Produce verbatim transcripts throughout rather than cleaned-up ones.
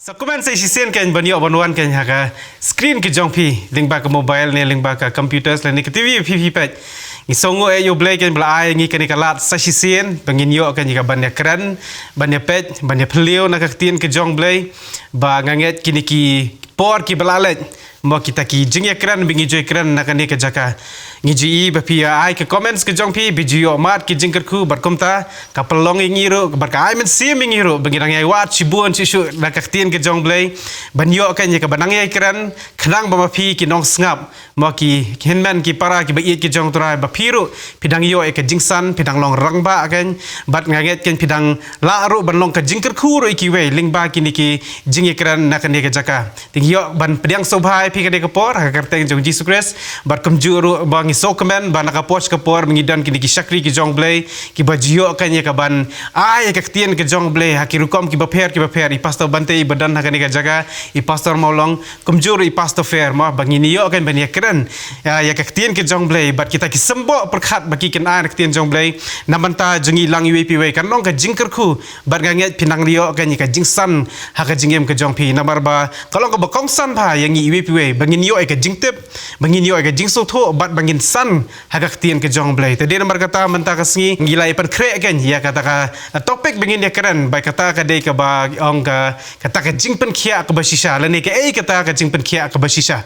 Sa kumne sa shisien kan ban ïoh ban wan kan ha ka screen ka jong phi, lyngba ka mobile ne lyngba ka computers lane ka T V phi phi peit. Ngi sngew eh ïa U Blei kan ba la ai ngi kane ka lad sa shisien ba ngin ïoh kan ïa ka ban ïa kren, ban ïa peit, ban ïa phylliew na ka ktien ka jong Blei. Ba nga ngeit kine ki por ki ba la leit, mo kita ki jingïakren ba ngi ju ïakren na kane ka jaka. Ngi ju i ba phi ïa ai ka comments ka jong phi, ba ju ïoh mad ki jingkyrkhu bad kumta ka pynlong ïa ngi ruh bad ka ai mynsiem ïa ngi ruh ba ngi dang ïa wad shibun shisha na ka ktien ka jong Blei. Ban ïoh kan ïa ka ba nang ïakren khnang ba ma phi ki nongsngap, mo ki hynmen ki para ki ba ïeit ki jong U Trai, ba phi ruh phi dang ïoh ïa ka jingsan, phi dang long rangbah kan. Bad nga ngeit kan phi dang lah ruh ban long ka jingkyrkhu ruh ïa kiwei lyngba kine ki jingïakren na kane ka jaka. Te ngi ïoh ban pdiang sngewbha ïa phi kane ka por ha ka kyrteng jong Jisu Khrist. Bad kumjuh ruh ba ngi sngewkmen ba na ka por sha ka por ba ngi don kine ki shakri ki jong Blei ki ba ju ïoh kan ïa ka ban ai ïa ka ktien ka jong Blei ha ki rukom ki bapher ki bapher, i Pastor Bante i ba don ha kane ka jaka, i Pastor Mawlong, kumjuh ruh i Pastor Fer, mo ba ngin ïoh kan ban ïakren ïa, ïa ka ktien ka jong Blei bad kita ki symboh pyrkhat ba ki kynai na ka ktien jong Blei. Na bynta jong ngi lang iwei pa iwei kan long ka jingkyrkhu bad nga ngeit phi nang ïoh kan ïa ka jingsan ha ka jingim ka jong phi. Namar ba ka long kaba kongsan bha ïa ngi iwei pa iwei ba ngin ïoh ïa ka jingtip, ba ngin ïoh ïa ka jingsngewthuh bad ba ngin san ha ka ktien ka jong Blei. Te dei namar kata mynta ka sngi ngi la ïa pynkhreh kan ïa kata ka topic ba ngin ïakren bad kata ka dei kaba ong ka, kata ka jingpynkhiah kaba shisha lane kaei kata ka jingpynkhiah kaba shisha.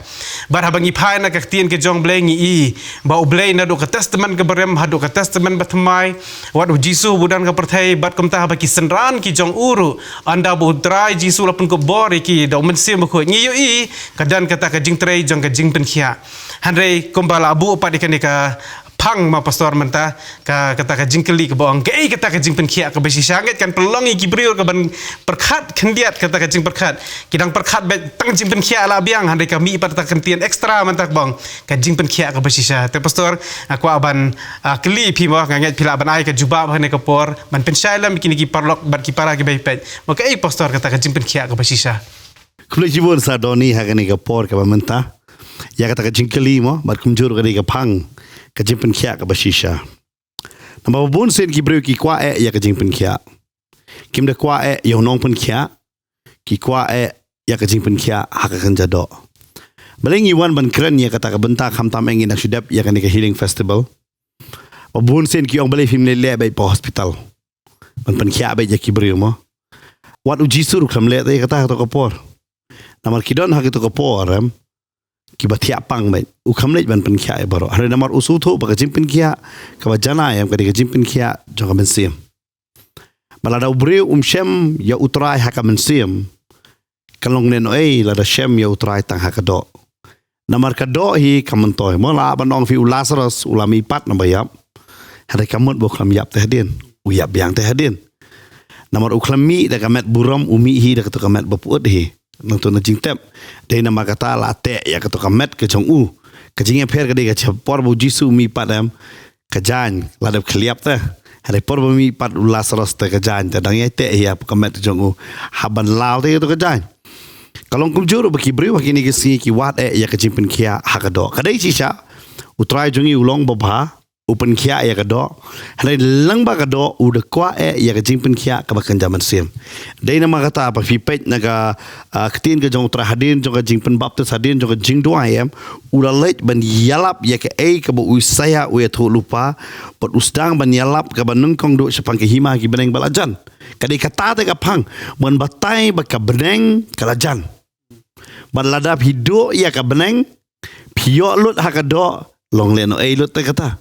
Bad haba ngi phai na ka ktien ka jong Blei ngi i ba U Blei naduh ka Testament kaba rim haduh ka Testament bathymmai, wat U Jisu u don ha ka pyrthei bad kumta haba ki synran ki jong u ruh, ynda ba U Trai Jisu u la pynkup bor ïa ki da U Mynsiem Bakhuid, ngi ïohi ka don kata ka jingtrei jong ka jingpynkhiah. Hynrei kumba la buh pat ïa kane ka phang, ma Pastor, mynta ka, kata ka jingkylli kaba ong kaei kata ka jingpynkhiah kaba shisha. Ngeit kan pynlong ïa ki briew ka ban pyrkhat khyndiat kata ka jingpyrkhat. Ki dang pyrkhat beit tang jingpynkhiah la biang, hynrei ka mih pat kata ka ktien extra mynta kaba ong ka jingpynkhiah kaba shisha. Te Pastor, nga kwah ban, ah, kylli phi, mo, nga ngeit phi lah ban ai ka jubab ha kane ka por ban pynshai lem ïa kine ki paralok bad ki para ki ba ïapeit, mo, kaei, Pastor, kata ka jingpynkhiah kaba shisha. Khublei shibun Sir Donny ha kane ka por kaba mynta ïa kata ka jingkylli, mo, bad kumjuh ruh kane ka phang ka jingpynkhiah kaba shisha. Namar ba bun sien ki briew ki kwah eh ïa ka jingpynkhiah. Kim da kwah eh ïa u nongpynkhiah, ki kwah eh ïa ka jingpynkhiah ha ka kynja doh. Balei ngi wan ban kren ïa kata ka bynta, khamtam eh ngin ïa shu dep ïa kane ka healing festival. Ba bun sien ki ong balei phim leit leh beit ha hospital ban pynkhiah beit ïa ki briew, mo. Wat U Jisu ruh u khlem leit ïa kata ha kato ka por. Namar ki don ha kato ka por, em, ki ba thiah pang beit. U khlem leit ban pynkhiah ïa baroh. Hynrei namar u sngewthuh ba ka jingpynkhiah kaba janai, em, ka dei ka jingpynkhiah jong ka mynsiem. Ba lada u briew um shem ïa U Trai ha ka mynsiem, ka long ne noh ei lada shem ïa U Trai tang ha ka doh. Namar ka doh hi ka myntoi. Mo, lah ban ong phi u Lazarus u la mih pat na ba ïap. Hynrei ka mut ba u khlem ïap te hadien. U ïap biang te hadien. Namar u khlem mih da ka met burom, u mih hi da kato ka met ba pyut hi. Nangta na jingtep. Dei namar kata la teh ïa kato ka met ka jong u. Ka jingïapher ka dei ka, ha por ba U Jisu u mih pat, em, ka jaiñ la dep khylliap te. Hynrei por ba mih pat u Lazarus te ka jaiñ te dang ïai teh ïa ka met jong u. Hap ban law te ïa kato ka jaiñ. Ka long kumjuh ruh ba ki briew ha kine ki sngi ki wad eh ïa ka jingpynkhiah ha ka doh. Ka dei shisha, U Trai jong ngi u long babha, u pynkhiah ïa ka doh. Hynrei lyngba ka doh u da kwah eh ïa ka jingpynkhiah kaba kynja mynsiem. Dei namar kata ba phi peit na ka, ah, ktien ka jong U Trai hadien jong ka jingpynbaptis, hadien jong ka jingduwai, em, u la leit ban ïalap ïa kaei kaba u Isaïah u ïathuh lypa, bad u sdang ban ïalap kaba nyngkong duh shaphang ka hima ki bneng ba la jan. Ka dei kata te ka phang ban batai ba ka bneng ka la jan. Bad lada phi duh ïa ka bneng, phi ïoh lut ha ka doh, long lehnohei lut te kata.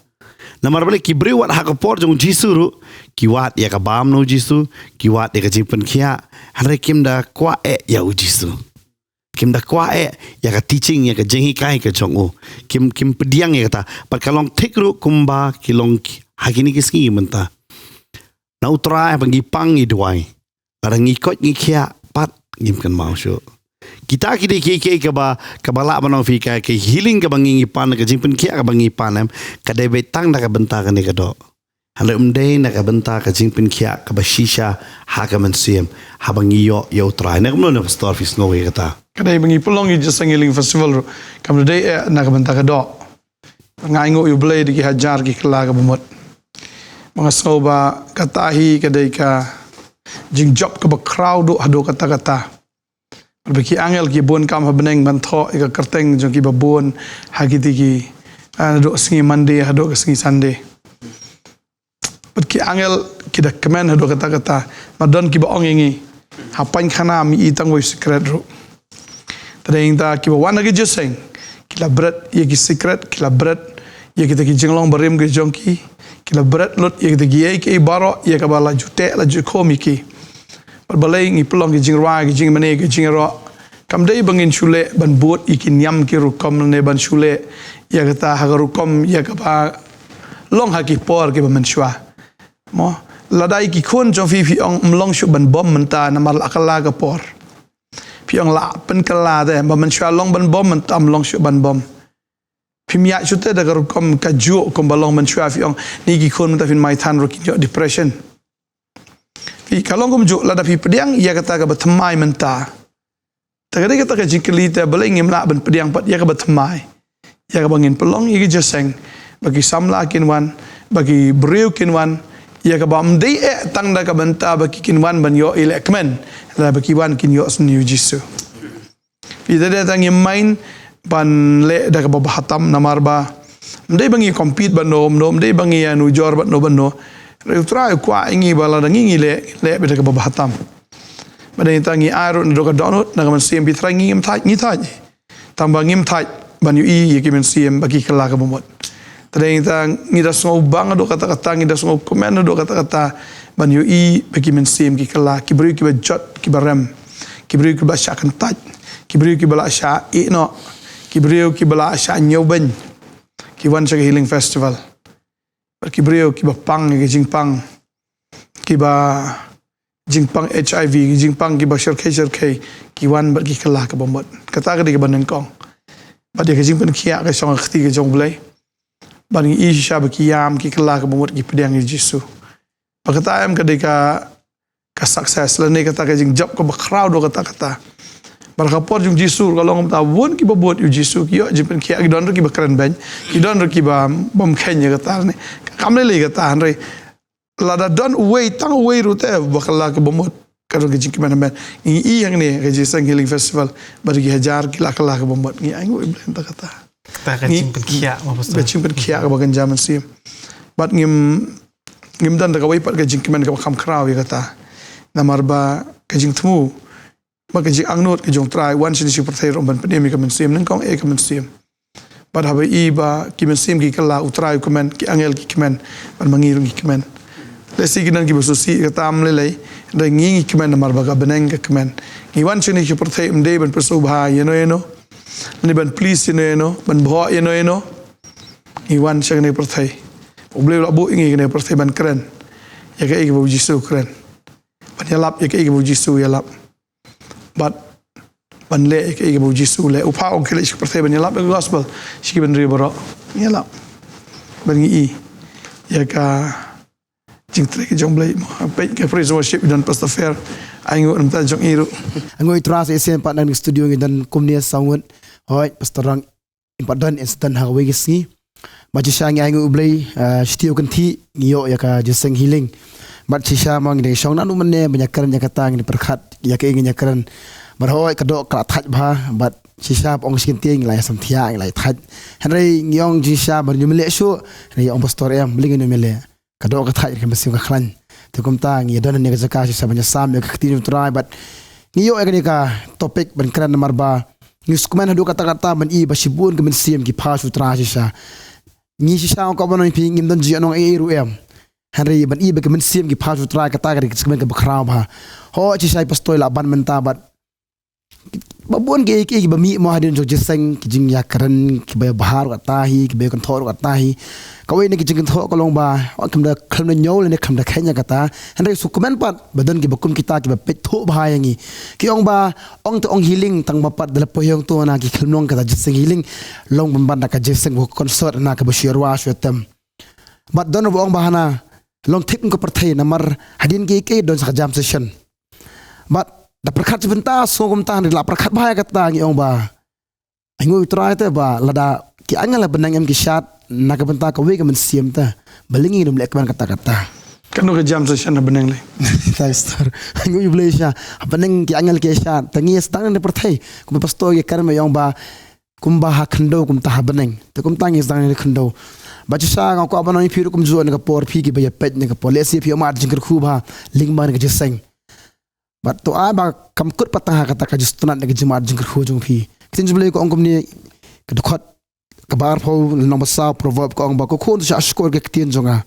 Namar balei, ki briew wat ha ka por jong U Jisu ruh ki wad ïa ka bam na U Jisu, ki wad ïa ka jingpynkhiah, hynrei kim da kwah eh ïa U Jisu. Kim da kwah eh ïa ka teaching, ïa ka jinghikai ka jong u. Kim, kim pdiang ïa kata. Bad ka long thik ruh kumba ki long ki, ha kine ki sngi mynta. Na U Trai ba ngi pang ngi duwai, lada ngi koit ngi khiah pat ngim kynmaw shuh. Kita ki dei kiei kiei kaba, kaba lah ban ong phi ka, ka healing kaba ngi, ngi pan, ka jingpynkhiah kaba ngi pan, em, ka dei beit tang na ka bynta kane ka doh. Hynrei ym dei na ka bynta ka jingpynkhiah kaba shisha ha ka mynsiem, haba ngi ïoh ïa U Trai. Na kumno na Pastor phi sngew ïa kata? Ka dei ba ngi pynlong ïa ka Healing Festival ruh kam dei, eh, na ka bynta ka doh. Nga ainguh ïa U Blei da ki hajar ki kylla ka bamut. Ba nga sngew ba kata hi ka dei ka jingjop kaba khraw duh haduh katta katta. Bad ba ki angel ki bun kam ha bneng ban thoh ïa ka kyrteng jong kiba bun ha kiti ki, ah, naduh sngi Monday haduh ka sngi Sunday. Bad ki angel ki da kmen haduh katta katta. Ba don kiba ong ïa ngi, ha paikhana ym i tang wei u secret ruh. Te dei nangta kiba wan ha ka jingïaseng ki la bret ïa ki secret, ki la bret ïa kita ki jinglong barim ki jong ki, ki la bret lut ïa kita kiei kiei baroh ïa kaba la ju teh la ju khum ïa ki. Bad balei ngi pynlong ki jingrwai, ki jingmane, ki jingïaroh. Kam dei ba ngin shu leh ban bud ïa ki niam ki rukom ne ban shu leh ïa kata ha ka rukom ïa kaba long ha ki por kiba mynshuwa. Mo, lada ïa ki khun jong phi phi ong ym long shuh ban bom mynta namar la kylla ka por. Phi ong la pynkylla te ba mynshuwa long ban bom mynta ym long shuh ban bom. Phim ïaid shuh te da ka rukom kajuh kumba long mynshuwa phi ong ne ki khun mynta phin mai than ruh kin ïoh depression. Phi ka long kumjuh lada phi pdiang ïa kata kaba thymmai mynta. Te ka dei kata ka jingkylli te balei ngim lah ban pdiang pat ïa kaba thymmai. Ïa kaba ngin pynlong ïa ka jingïaseng ba ki samla kin wan, ba ki briew kin wan, ïa kaba ym dei eh tang da ka bynta ba ki kin wan ban ïoh ïalehkmen, lada ba ki wan kin ïohsngew ïa U Jisu. Phi te dei tang ngim mind ban leh da kaba bha tam namar ba ym dei ba ngi compete bad no bad no, ym dei ba ngi ïanujor bad no bad no. Hynrei U Trai u kwah ïa ngi ba lada ngi ngi leh, leh beit da kaba bha tam. Bad dei tang ngi ai ruh naduh ka dohnud na ka mynsiem, phi trai ngi ngim thait, ngi thait. Tang ba ngim thait ban ïohi ïa ki mynsiem ba ki kylla ka bamut. Te dei tang ngi da sngew bang haduh katta katta, ngi da sngew kmen haduh katta katta ban ïohi ba ki mynsiem ki kylla, ki briew kiba jot kiba rem, ki briew kiba shah kyntait, ki briew kiba la shah ïeh noh, ki briew kiba la shah ñiewbeiñ, ki wan sha ka healing festival. Bad ki briew kiba pang ïa ki jingpang, kiba jingpang H I V, ki jingpang kiba shyrkhei shyrkhei, ki wan bad ki kylla ka bamut. Kata ka dei kaba nyngkong. Bad ïa ka jingpynkhiah ka shong ha ka kti ka jong U Blei. Bad ngi i shisha ba ki ïam ki kylla ka bamut ki pdiang ïa U Jisu. Ba kata em ka dei ka, ka success lane kata ka jingjop kaba khraw duh katta katta. Bad ha ka por jong U Jisu ka long kumta, bun kiba bud ïa U Jisu ki ïoh jingpynkhiah, ki don ruh kiba kren beiñ, ki don ruh kiba bym kheiñ ïa kata ne. Kam lei lei kata hynrei lada don uwei tang uwei ruh te ba kylla ka bamut, ka don ka jingkmen. Ngi i hangne ka jingïaseng healing festival ba da ki hajar ki la kylla ka bamut, ngi ainguh ïa U Blei ïa kata. Kata ka jingpynkhiah, ka jingpynkhiah kaba kynja mynsiem. Bad ngim, ngim don da kawei pat ka jingkmen kaba kham khraw ïa kata. Namar ba ka jingthmu ba ka jingangnud ka jong U Trai, wan shane sha pyrthei ruh ban pynim ïa ka mynsiem, nyngkong eh ka mynsiem. Bad haba i ba ki mynsiem ki kylla, U Trai u kmen, ki angel ki kmen, bad ma ngi ruh ngi kmen. Lehse ki don kiba sngewsih kata, ym lei lei, hynrei ngi ngi kmen namar ba ka bneng ka kmen. Ngi wan shane sha pyrthei ym dei ban pyrshah bha ïano ïano, ne ban please ïano ïano, ban bhoh ïano ïano. Ngi wan sha kane ka pyrthei, U Blei u la buh ïa ngi kane ka pyrthei ban kren ïa kaei kaba U Jisu u kren, ban ïalap ïa kaei kaba U Jisu u ïalap. Bad ban leh ïa kaei kaba U Jisu u leh. U phah ong khie leit sha ka pyrthei ban ïalap ïa ka gospel sha ki bynriew baroh. Ïalap. Bad ngi i ïa ka jingtrei ka jong U Blei mo. Peit ka praise worship i don Pastor Fair. Ainguh na ka bynta jong i ruh. Ainguh ïa U Trai sa shisien pat, na kane ka studio ngi don kumne saw ngut. Hooid, Pastor Rang, im pat don incident ha kawei ka sngi. Bad shisha ngi ainguh ïa U Blei, ah, shi taïew kynthih ngi ïoh ïa ka jingïaseng healing. Bad shisha ma ngi dang shong naduh mynne ban ïakren ïa kata, ngi dang pyrkhat ïa kaei ngin ïakren. Bad hooid ka doh ka la thait bha, bad shisha ba ong shi kyntien ngi la ïa samthiah, ngi la ïa thait. Hynrei ngi ong shisha ba ngim leh shuh, hynrei ong Pastor em, balei ngin ym leh. Ka doh ka thait, ka mynsiem ka khlaiñ. Te kumta ngi ïa don hangne ha ka jaka shisha ban ïasam ïa ka ktien U Trai bad ngi ïoh ïa kane ka topic ban kren namar ba ngi sngewkmen haduh katta katta ban i ba shibun ki mynsiem ki phah sha U Trai shisha. Ngi shisha ong ka ban ong phi ngim don jingïaid nong ei ei ruh em. Hynrei ban i ba ki mynsiem ki phah sha U Trai kata ka dei ka jingkmen kaba khraw bha. Hooid shisha i pastor i la ban mynta bad ba bun kiei kiei kiba mih mo hadien jong ka jingïaseng, ki jingïakren, kiba ïa bha ruh katta hi, kiba ïa kynthoh ruh katta hi. Kawei na ki jingkynthoh ka long ba, ong kim da khlem da ñiew lane khlem da kheiñ ïa kata. Hynrei sngewkmen pat ba don kiba kum kita kiba peit thuh bha ïa ngi. Ki ong ba, ong te ong healing tang ba pat da la poi hangto na ki khlem long kata jingïaseng healing. Long ban ban da ka jingïaseng ba concert na kaba shu ïarwai shu ïatem. Bad don ba ong ba hana long thik kum ka pyrthei namar hadien kiei kiei don sa ka jam session. Bad da pyrkhat shi bynta sngew kumta, hynrei la pyrkhat bha ïa kata ngi ong ba ainguh ïa U Trai te ba lada ki angel ha bneng em ki shad, na ka bynta kawei ka mynsiem te. Balei ngi ym leh kmen kata kata. Katno ka jam sa sha na bneng lei. Thanks, sir. Ngi ïa blei sha. Bneng ki angel ki sha. Te ngi sdang na pyrthei. Kumba pastor ïa kren ma ïong ba kumba ha khyndew kumta ha bneng. Te kumta ngi sdang na khyndew. Ba shisha nga kwah ban ong ïa phi ruh kumjuh na ka por phi kiba ïa peit na ka por. Lehse phi ïohmad jingkyrkhu ba lyngba na ka jingïaseng. Bad to ai ba kam kut pat tang ha kata ka jingstad na ka jingmad jingkyrkhu jong phi. Ka ktien jong U Blei ka ong kumne, ka dkhot kaba arphew lynnong ba saw Proverb ka ong ba, ko khun, to shah shkor ïa ka ktien jong nga.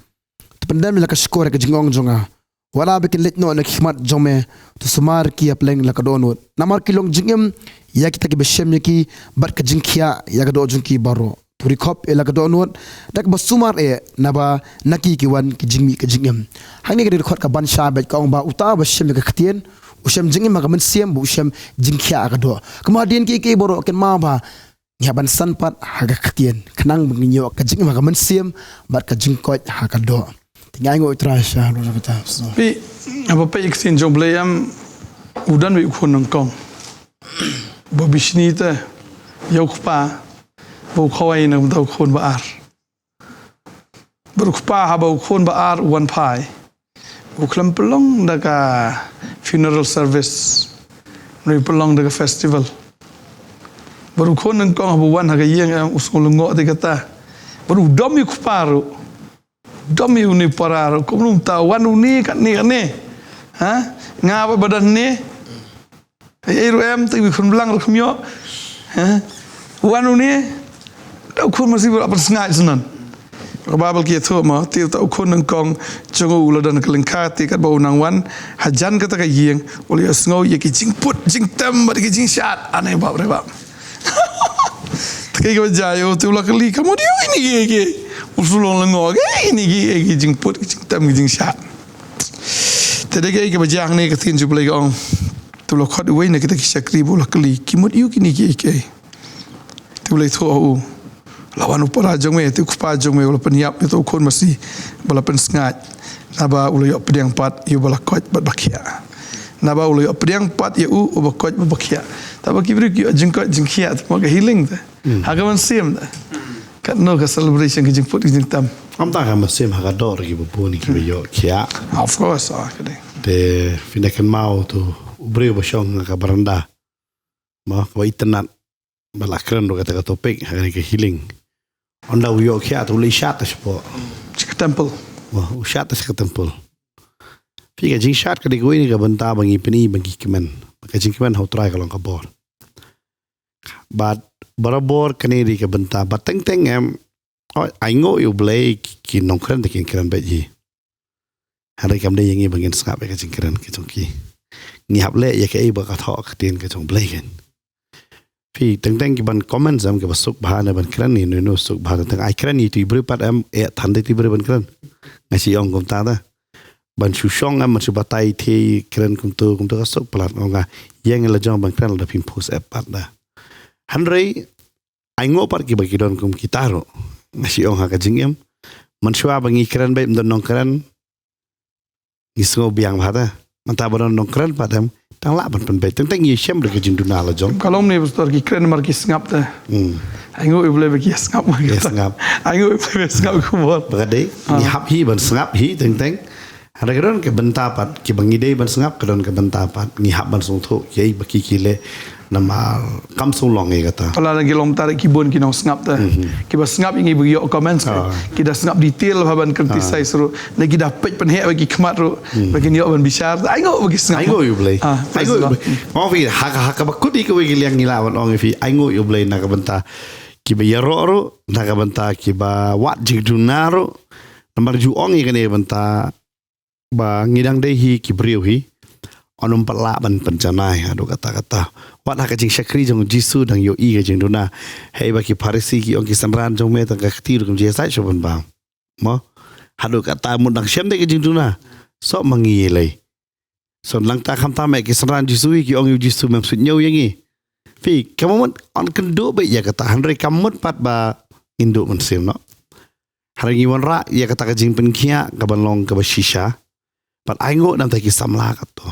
To pyndem ïa la ka shkor ïa ka jingong jong nga. Wat la ba kin leit noh na ki khmat jong me, to sumar ïa ki ha pleng la ka dohnud. Namar ki long jingim ïa kita kiba shem ïa ki, bad ka jingkhiah ïa ka doh jong ki baroh. To ri khop ïa la ka dohnud da kaba sumar eh, naba na ki ki wan ki jingmih ka jingim. Hangne ka dei ka dkhot ka ban shah beit, ka ong ba uta uba shem ïa ka ktien u shem jingim ha ka mynsiem, bad u shem jingkhiah ha ka doh. Kumba hadien kiei kiei baroh kynmaw ba ngi hap ban san pat ha ka ktien khnang ba ngin ïoh ka jingim ha ka mynsiem bad ka jingkoit ha ka doh. Te ngi ainguh ïa U Trai sha ruh na kata. Phi, haba peit ïa ka ktien jong U Blei, em, u don uwei u khun nyngkong ba bishni te ïa u kpa, ba u khawai na ka bynta u khun ba ar. Bad u kpa, haba u khun ba ar u wan phai, u khlem pynlong da ka funeral service, ne u pynlong da ka festival. Bad u khun nyngkong haba u wan ha ka ïing, em, u sngew lyngngoh te kata. Bad u dom ïa u kpa ruh. Dom ïa une u para ruh, kumno mynta wan une katne katne. Ha? Nga pat ba don ne. Ei ei ruh em, te u khun blang ruh kham ïoh. Ha? Wan une. Da u khun masi ba la pynsngaid shen. Ka Baibl ka ïathuh mo, te uta u khun nyngkong jong u u la don ka lyngkha, te katba u nang wan hajan kata ka ïing, u la ïohsngew ïa ki jingput jingtem bad ki jingshad. Ane bap re bap. Te kaei kaba jia ïa u, te u la kylli, ka mut ïa u kine kiei kiei. U shu long lyngngoh, kaei kine kiei kiei, ki jingput, ki jingtem, ki jingshad. Te dei kaei kaba jia hangne, ka ktien jong U Blei ka ong. Te u la khot uwei na kita ki shakri bad u la kylli, ki mut ïa u kine kiei kiei. Te U Blei u ong ha u, la wan u para jong me, te u kpa jong me u la pynïap ïa uta u khun masi ba la pynsngaid. Naba u la ïoh pdiang pat ïa uba la koit bad ba khiah. Naba u la ïoh pdiang pat ïa u uba koit bad ba khiah. Te haba ki briew ki ïoh jingkoit jingkhiah, te mo ka healing te. Hmm. Ha ka mynsiem te. Katno ka celebration, ka jingput ka jingtem. Ym tang ha ka mynsiem, ha ka doh ruh kiba bun kiba ïoh khiah. Of course, ah, ka dei. Te phin da kynmaw uto u briew ba shong ha ka baranda. Mo, kaba itynnad ba la kren ruh kata ka topic, ha kane ka healing. Ynda u ïoh khiah te u leit shad te shapoh. Sha ka temple. Mo, u shad te sha ka temple. Phi, ka jingshad ka dei kawei na ka bynta ba ngi pyni ba ngi kmen. Ba ka jingkmen ha U Trai ka long ka bor. Bad barabor kane dei ka bynta. Bad teng teng em, oh, ainguh ïa U Blei, ki, ki nongkren te kin kren beit hi. Hynrei kam dei ïa ngi ba ngin sngap ïa ka jingkren ka jong ki. Ngi hap leh ïa kaei ba ka thoh ka ktien ka jong U Blei kan. Phi, teng teng ki ban comment em, kiba suk bha ne ban kren ïa uno uno suk bha, teng teng ai kren ïa uto u briew pat em, eh, than dei uto u briew ban kren. Nga shu ong kumta te. Ban shu shong em, ban shu batai te kren kumto kumto ka suk palat, nga ong nga. Ïa ngi la jong ban kren lada phim post ep pat te. Hynrei ainguh pat kiba ki don kum kita ruh. Nga shu ong ha ka jingim, mynshuwa ba ngi kren beit, ym don nongkren, ngi sngew biang bha te. Mynta ba don nongkren pat em, tang lah ban pynbeit. Teng teng ngi shem da ka jingduna la jong. Ka long ne pastor, ki kren namar ki sngap te. Hmm. Ainguh ïa U Blei ba ki sngap. Ki sngap. Ainguh ïa U Blei ba sngap ka bor. Ba ka dei, ah, ngi hap hi ban sngap hi teng teng. Hynrei ka don ka bynta pat, kiba ngi dei ban sngap, ka don ka bynta pat, ngi hap ban sngewthuh ïa kiei ba ki ki leh, namar kam sngewlong ïa kata. Lada ki long tarik ki bun ki nongsngap te. Mhm. Kiba sngap ïa ngi ba ïoh comments, ah, ki da sngap detail bha ban criticize, ah, ruh. Ne ki da peit pynheh bad ki khmat ruh. Hmm. Ba kin ïoh ban bishar. Ainguh ba ki sngap. Ainguh ïa U Blei. Ah, praise the Lord. Ainguh ïa U Blei. Nga ong phi ha ka, ha kaba kut ïa kawei ka liang ngi lah ban ong ïa phi, ainguh ïa U Blei na ka bynta kiba ïaroh ruh, na ka bynta kiba wad jingduna ruh. Namar ju ong ïa kane ka bynta ba ngi dang dei hi ki briew hi. Ym pat lah ban pynjanai haduh katta katta. Wat ha ka jingshakri jong u Jisu dang ïohi ka jingduna. Hei ba ki Pharisi ki ong ki synran jong me tang ka kti ruh kim ju ïasaid shuh ban bam. Mo? Haduh katta mut dang shem de ka jingduna. Soh ma ngi lei. Soh nangta khamtam eh ki synran Jisu hi ki ong ïa u Jisu mem suidñiew ïa ngi. Phi, ka mut yn kynduh beit ïa kata, hynrei ka mut pat ba ngin duh mynsiem noh. Hynrei ngi wanrah ïa kata ka jingpynkhiah kaban long kaba shisha. Bad ainguh namar ki samla katto.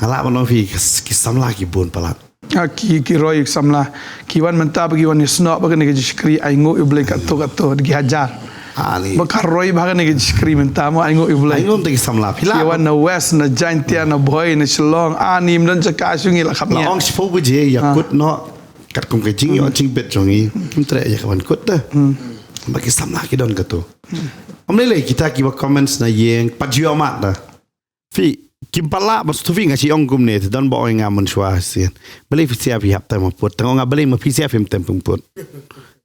Nga lah ban ong phi ki, ki samla ki bun palat. Ah, ki, ki roi ki samla. Ki wan mynta ba ki wan ïasnoh ba kane ka jingshakri, ai nguh ïa U Blei katto katto, da ki hajar. Ah, ni. Ba ka roi ba kane ka jingshakri mynta mo, ai nguh ïa U Blei. Ai nguh mynta ki samla. Phi lah. Ki wan na West, na Jaintia, na Bhoi, na Shillong. Ah, ni ym don jaka shuh ngi la khap. La ïa ong shiphew baje ïa kut noh. Katkum ka jingïoh jingbit jong ngi. Kim treh ïa ka ban kut da. Ba ki samla ki don katto. Ym lei lei kita kiba comments na ïing, pat ju ïoh mad da. Phi, kim pat lah ban sngewthuh phi, nga shu ong kumne, te don ba ong ïa nga mynshuwa shisien. Balei phi sia phi hap tem put? Te nga ong nga balei ma phi sia phim tem put?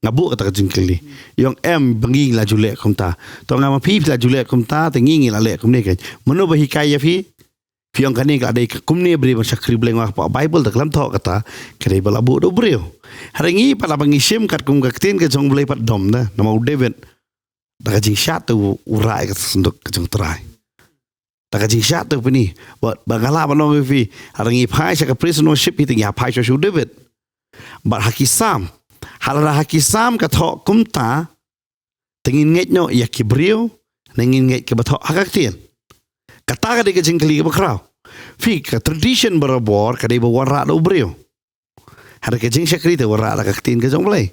Nga buh kata ka jingkylli. Ïa ong em ba ngi la ju leh kumta. Te nga ma phi phi la ju leh kumta, te ngi ngi la leh kumne kein. Mano ba hikai ïa phi? Phi ong kane ka la dei ka kumne briew ban shakri Blei, nga ong ha Baibl te khlem thoh kata, ka dei ba la buh da u briew. Hynrei ngi pat lada ngi shim katkum ka ktien ka jong U Blei pat dom da, namar u David. Da ka jingshad te u, u rah ïa ka synduk ka jong U Trai. Da ka jingshad te u pyni. Ba, ba nga lah ban ong ïa phi, haba ngi phai sha ka praise and worship hi te ngi hap phai sha u David. Bad ha ki Salm. Haba ha ki Salm ka thoh kumta, te ngin ngeit noh ïa ki briew, ne ngin ngeit kiba thoh ha ka ktien. Kata ka dei ka jingkylli kaba khraw. Phi, ka tradition barabor ka dei ba wanrah da u briew. Hynrei ka jingshakri te wanrah da ka ktien ka jong U Blei.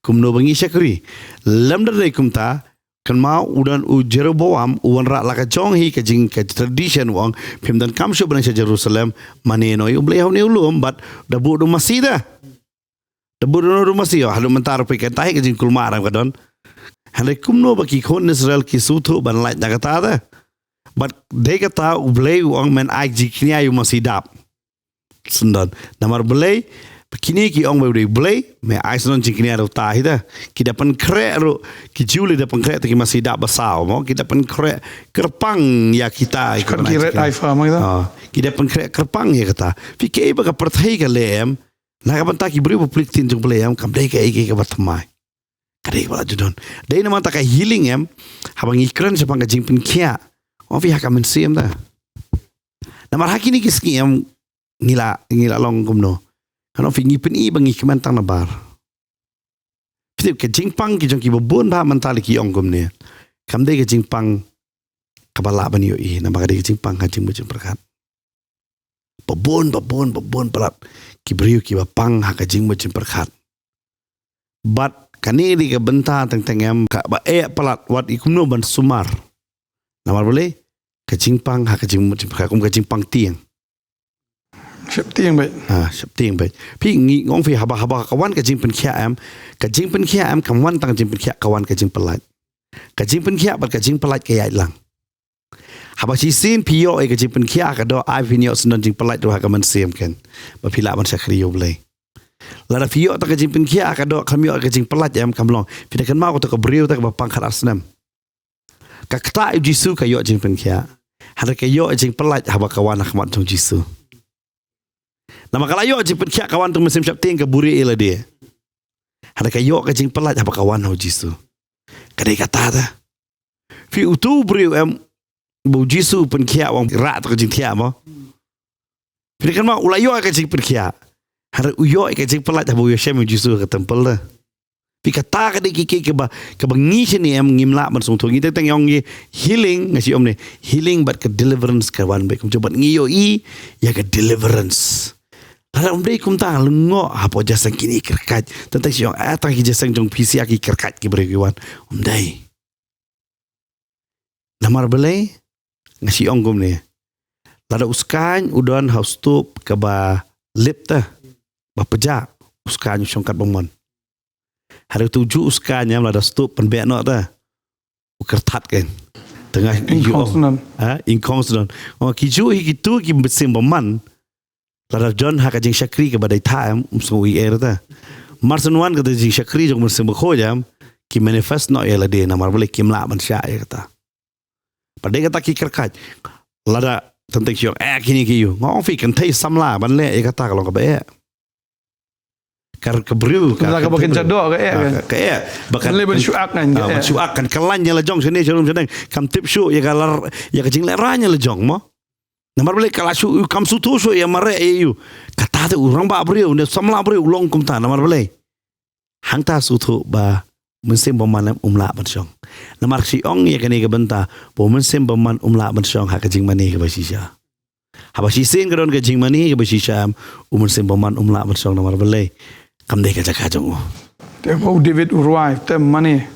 Kumno ba ngi shakri. Lymda dei kumta, kynmaw u don u Jeroboam, u wanrah la ka jong hi ka jing ka tradition u ong, phim donkam shuh ban leit sha Jerusalem, mane noh ïa U Blei ha une u lum, bad da buh da u masi da. Da buh da u masi, haduh mynta ruh phi, kata hi ka jingkulmar em ka don. Hynrei kumno ba ki khun Israel ki sngewthuh ban lait na kata da. Bad dei kata U Blei u ong men ai jingkñia ïa u masi dap. Sngewdon. Namar balei, ba kine ki ong ba u dei Blei, me ai sngewdon jingkñia ruh ta hi da. Ki da pynkhreh ruh, ki Jiw lei da pynkhreh te ki masi dap ba saw mo, ki da pynkhreh kyrpang ïa kita. Ki red eye farm kita. Ah, ki da pynkhreh kyrpang ïa kata. Phi, kaei ba ka pyrthei ka leh em, na ka bynta ki briew ba plie ktien jong U Blei em, kam dei kaei kaei kaba thymmai. Ka dei kaba la ju don. Dei namar kata ka healing em, haba ngi kren shaphang ka jingpynkhiah. Ong phi ha ka mynsiem da. Namar ha kine ki sngi em, ngi la, ngi la long kumno. Ngan ong phi ngi pyni ba ngi kmen tang nabar. Phi tip ka jingpang ki jong kiba bun ba mynta la ki ong kumne. Kam dei ka jingpang kaba lah ban ïohi, namar ka dei ka jingpang ha jingmut jingpyrkhat. Ba bun, ba bun, ba bun palat ki briew kiba pang ha ka jingmut jingpyrkhat. Bad kane dei ka bynta teng teng em kaba eh palat wat i kumno ban sumar. Namar balei, ka jingpang ha ka jingmut jingpyrkhat kum ka jingpang tieng. Sheptieng beit. Ah, sheptieng beit. Phi, ngi ong phi haba, haba ka wan ka jingpynkhiah em, ka jingpynkhiah em kam wan tang jingpynkhiah, ka wan ka jingpyllait. Ka jingpynkhiah bad ka jingpyllait ka ïaid lang. Haba shisien phi ïoh ïa ka jingpynkhiah ha ka doh, ai phin ïoh sngewdon jingpyllait ruh ha ka mynsiem kein. Ba phi lah ban shakri ïa U Blei. Lada phi ïoh tang ka jingpynkhiah ha ka doh, khlem ïoh ka jingpyllait em kam long. Phi da kynmaw kato ka briew ta kaba pang khatar snem. Ka ktah ïa U Jisu ka ïoh jingpynkhiah. Hynrei ka ïoh jingpyllait haba ka wan ha khmat jong U Jisu. Namar ka la ïoh jingpynkhiah ka wan tang mynsiem sheptieng ka buhrieh ïa lade. Hynrei ka ïoh ka jingpyllait haba ka wan ha U Jisu. Ka dei kata ta. Phi, uto u briew em ba U Jisu u pynkhiah, u ong rah to ka jingthiah mo. Phi da kynmaw u la ïoh ka jingpynkhiah. Hynrei u ïoh ka jingpyllait haba u ïashem ïa U Jisu ha ka temple ta. Phi, kata ka dei ki, ki, kiba, kaba ngi shane em ngim lah ban sngewthuh. Ngi teng teng ïa ong ngi healing, nga shu ong ne, healing bad ka deliverance ka wan beit kumjuh bad ngi ïohi ïa ka deliverance. Lada ym dei kumta lyngngoh hapoh jingïaseng kine ki kyrkhat. Teng teng shu ong, eh, tang ki jingïaseng jong phi shisha ki kyrkhat ki briew ki wan. Ym dei. Namar balei, nga shu ong kumne. Lada u skaiñ u don ha u stup kaba lip ta, ba pjah, u skaiñ u shong kat ba mon. Hynrei uto u juh u skaiñ em lada stup pynbeit noh ta, u kyrthat kein. Tang nga, ingkhong sngewdon. Ha, ingkhong sngewdon. Oh, ki juh hi kito ki mynsiem bymman. Lada don ha ka jingshakri kaba dei thah em, um sngew ei ei ruh ta. Marshen wan kata jingshakri jong u Mynsiem Bakhuid em, ki manifest noh ïa lade namar balei kim lah ban shah ïa kata. Pat dei kata ki kyrkhat. Lada teng teng shu ong, eh, kine ki ïoh. Nga ong phi kynthei samla ban leh ïa kata ka long kaba eh. Ka, ka briew, ka, ka, ka ba kynthei kynja doh ka eh, ah, ka, ka eh. Ba kan, leh ban shu ak ngan, ah, ka ban eh. Shu ak kan kyllain ïa la jong shane sharum shaneng. Kam tip shuh ïa ka lar, ïa ka jinglehrain ïa la jong mo. Namar balei ka la shu, kam sngewthuh shuh ïa mareh ïa u. Kata te u rangbah briew, ne samla briew u long kumta, namar balei. Hangta sngewthuh ba u mynsiem bymman em um lah ban shong. Namar shu ong ïa kane ka bynta, ba u mynsiem bymman um lah ban shong ha ka jingmane kaba shisha. Haba shisien ka don ka jingmane kaba shisha em, u Mynsiem Bakhuid um lah ban shong namar balei? Kam dei ka jaka jong u. Te ba u David u rwai, te mane.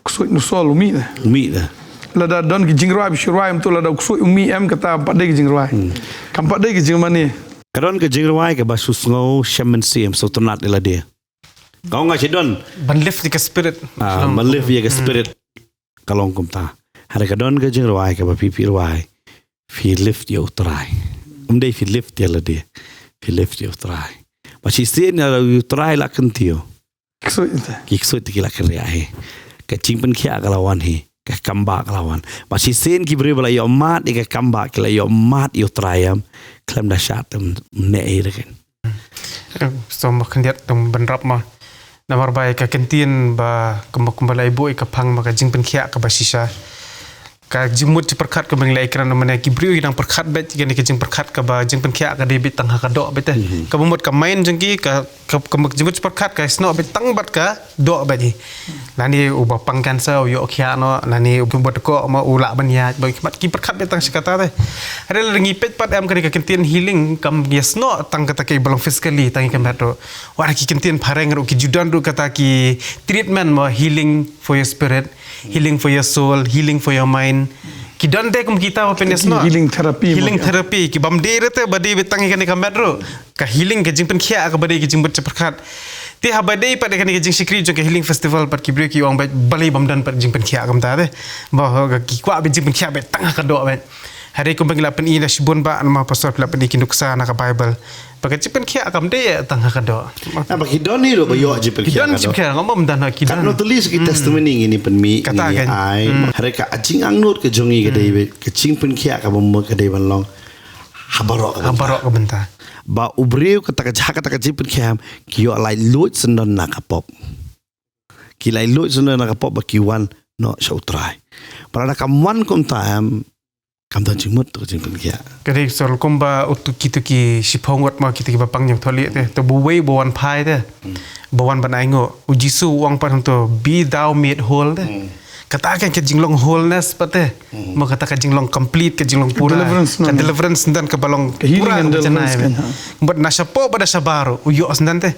Ksuid u Saul u mih de. U mih de. Lada don ki jingrwai, ba shu rwai, em tu lada u ksuid u mih em kata pat dei ki jingrwai. Kam pat dei ki jingmane. Ka don ka jingrwai kaba shu sngew shem mynsiem, sngewtynnat ïa lade. Ka ong nga shi don. Ban lift ïa ka spirit. Ah, ban lift ïa ka spirit. Ka long kumta. Hynrei ka don ka jingrwai kaba phi phi rwai. Phi lift ïa u Trai. Um dei phi lift ïa lade. Phi lift ïa u Trai. Ba shisien ïa u Trai la kyntiew. Ksuid te. Ki ksuid te ki la kynriah hi. Ka jingpynkhiah ka la wan hi. Ka kambah ka la wan. Ba shisien ki briew ba la ïoh mad ïa ka kambah ki la ïoh mad ïa u Trai em. Khlem da shah te ym neh hi ruh kein. Em, so ma khyndiat tang ban rap ma. Namar ba ïa ka kyntien ba kumba kumba la buh ïa ka phang ma ka jingpynkhiah kaba shisha. Ka jingmut jingpyrkhat kaba ngi la ïakren mane ki briew ki dang pyrkhat beit kane ka jingpyrkhat kaba jingpynkhiah ka dei beit tang ha ka doh beit te. Kaba mut ka mind jong ki ka ka ka jingmut jingpyrkhat ka snoh beit tang bad ka doh beit hi. Lane uba pang cancer u ïoh khiah noh, lane uba dkoh ma u lah ban ïaid, ba ki pyrkhat beit tang shi kata te. Hynrei lada ngi peit pat em kane ka kyntien healing kam ïa snoh tang kata ka ba long physically tang ïa ka met ruh. Wat ki kyntien phareng ruh ki ju don ruh kata ki treatment ma healing for your spirit, healing for your soul, healing for your mind. Ki don de kum kita ba pynïasnoh. Healing therapy. Healing therapy. Ki bym dei ruh te ba dei beit tang ïa kane ka met ruh. Ka healing ka jingpynkhiah kaba dei ka jingmut jingpyrkhat. Te haba dei pat ïa kane ka jingshakri jong ka healing festival pat ki briew ki ong beit balei bym don pat jingpynkhiah kumta te. Ba ki kwah beit jingpynkhiah beit tang ha ka doh beit. Hynrei kumba ngi la pyni na shibun ba namar pastor la pyni ki nuksa na ka Bible. Ba ka jingpynkhiah kam dei tang ha ka doh. Ah, ba ki don hi ruh ba ïoh jingpynkhiah. Ki don jingpynkhiah, ngam bam don ha ki don. Not least ki testimony ngin ïa pynmih, kata ngin ïa ai. Hynrei ka jingangnud ka jong ngi ka dei ka jingpynkhiah kaba mut ka dei ban long ha baroh ka bynta. Ha baroh ka bynta. Ba u briew kata ka jaka kata ka jingpynkhiah ki ïoh laitluid syndon na ka pop. Ki laitluid syndon na ka pop ba ki wan noh sha u Trai. Ba lada kam wan kumta em, kam don jingmut to ka jingpynkhiah. Ka dei sor kumba utu kitu ki shiphew ngut ma kitu kiba pang ñiewthylliej te. To ba uwei ba wan phai te. Ba wan ban ainguh. U Jisu u ong pat hangto, "Be thou made whole," te. Kata ka, ka jinglong wholeness pat te. Mo kata ka jinglong complete, ka jinglong pura. Deliverance, ka deliverance syndon kaba long pura, ka healing and deliverance kan, ha. Bad na shapoh bad na shabar u ïoh syndon te.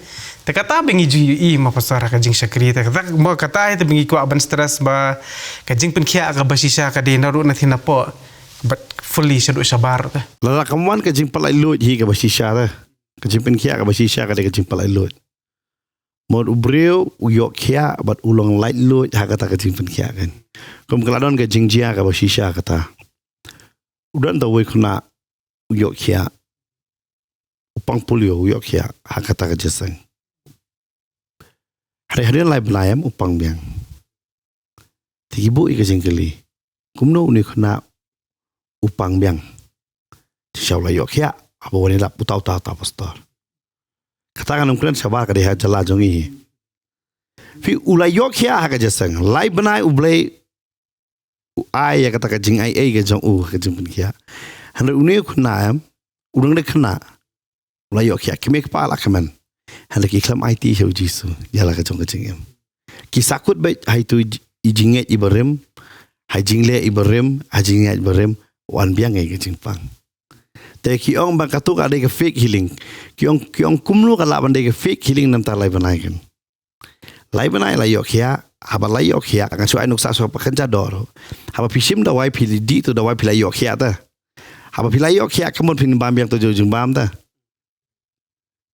Te kata ba ngi ju ïohi ma pastor ha ka jingshakri te. Kata mo kata hi te ba ngi kwah ban stress ba ka jingpynkhiah kaba shisha ka dei na ruh na thina poh. Bad fully shaduh shabar te. Lada kam wan ka jingpyllait luid hi kaba shisha te. Ka jingpynkhiah kaba shisha ka dei ka jingpyllait luid. Mut u briew u ïoh khiah bad u long laitluid ha kata ka jingpynkhiah kan. Kum ka la don ka jingjia kaba shisha kata. U don ta uwei khynnah u ïoh khiah. U pang polio u ïoh khiah ha kata ka jingïaseng. Hynrei hadien lai bnai em u pang biang. Te ki buh ïa ka jingkylli. Kumno une u khynnah u pang biang. Te sha u la ïoh khiah, haba wan ïalap uta uta uta pastor. Kata ngan ym kren shabar ka dei ha jylla jong ngi. Phi u la ïoh khiah ha ka jingïaseng. Lai bnai U Blei u ai ïa kata ka jingai ei ka jong u ka jingpynkhiah. Hynrei une u khynnah em, u dang dei khynnah. U la ïoh khiah, ki mei kpa la kmen. Hynrei ki khlem aiti sha u Jisu ïa la ka jong ka jingim. Ki sahkut beit ha itu i jingngeit iba rim, ha jingleh iba rim, ha jingngeit iba rim, wan biang ïa ka jingpang. Te ki ong ba katu ka dei ka fake healing. Ki ong, ki ong kumno ka lah ban dei ka fake healing namar lai bnai kan. Lai bnai la ïoh khiah, haba la ïoh khiah, nga shu ai nuksa shuwa ba kan ja dor. Haba phi shim dawai phi dih tu dawai phi la ïoh khiah te. Haba phi la ïoh khiah ka mut phin bam biang tu jingbam te.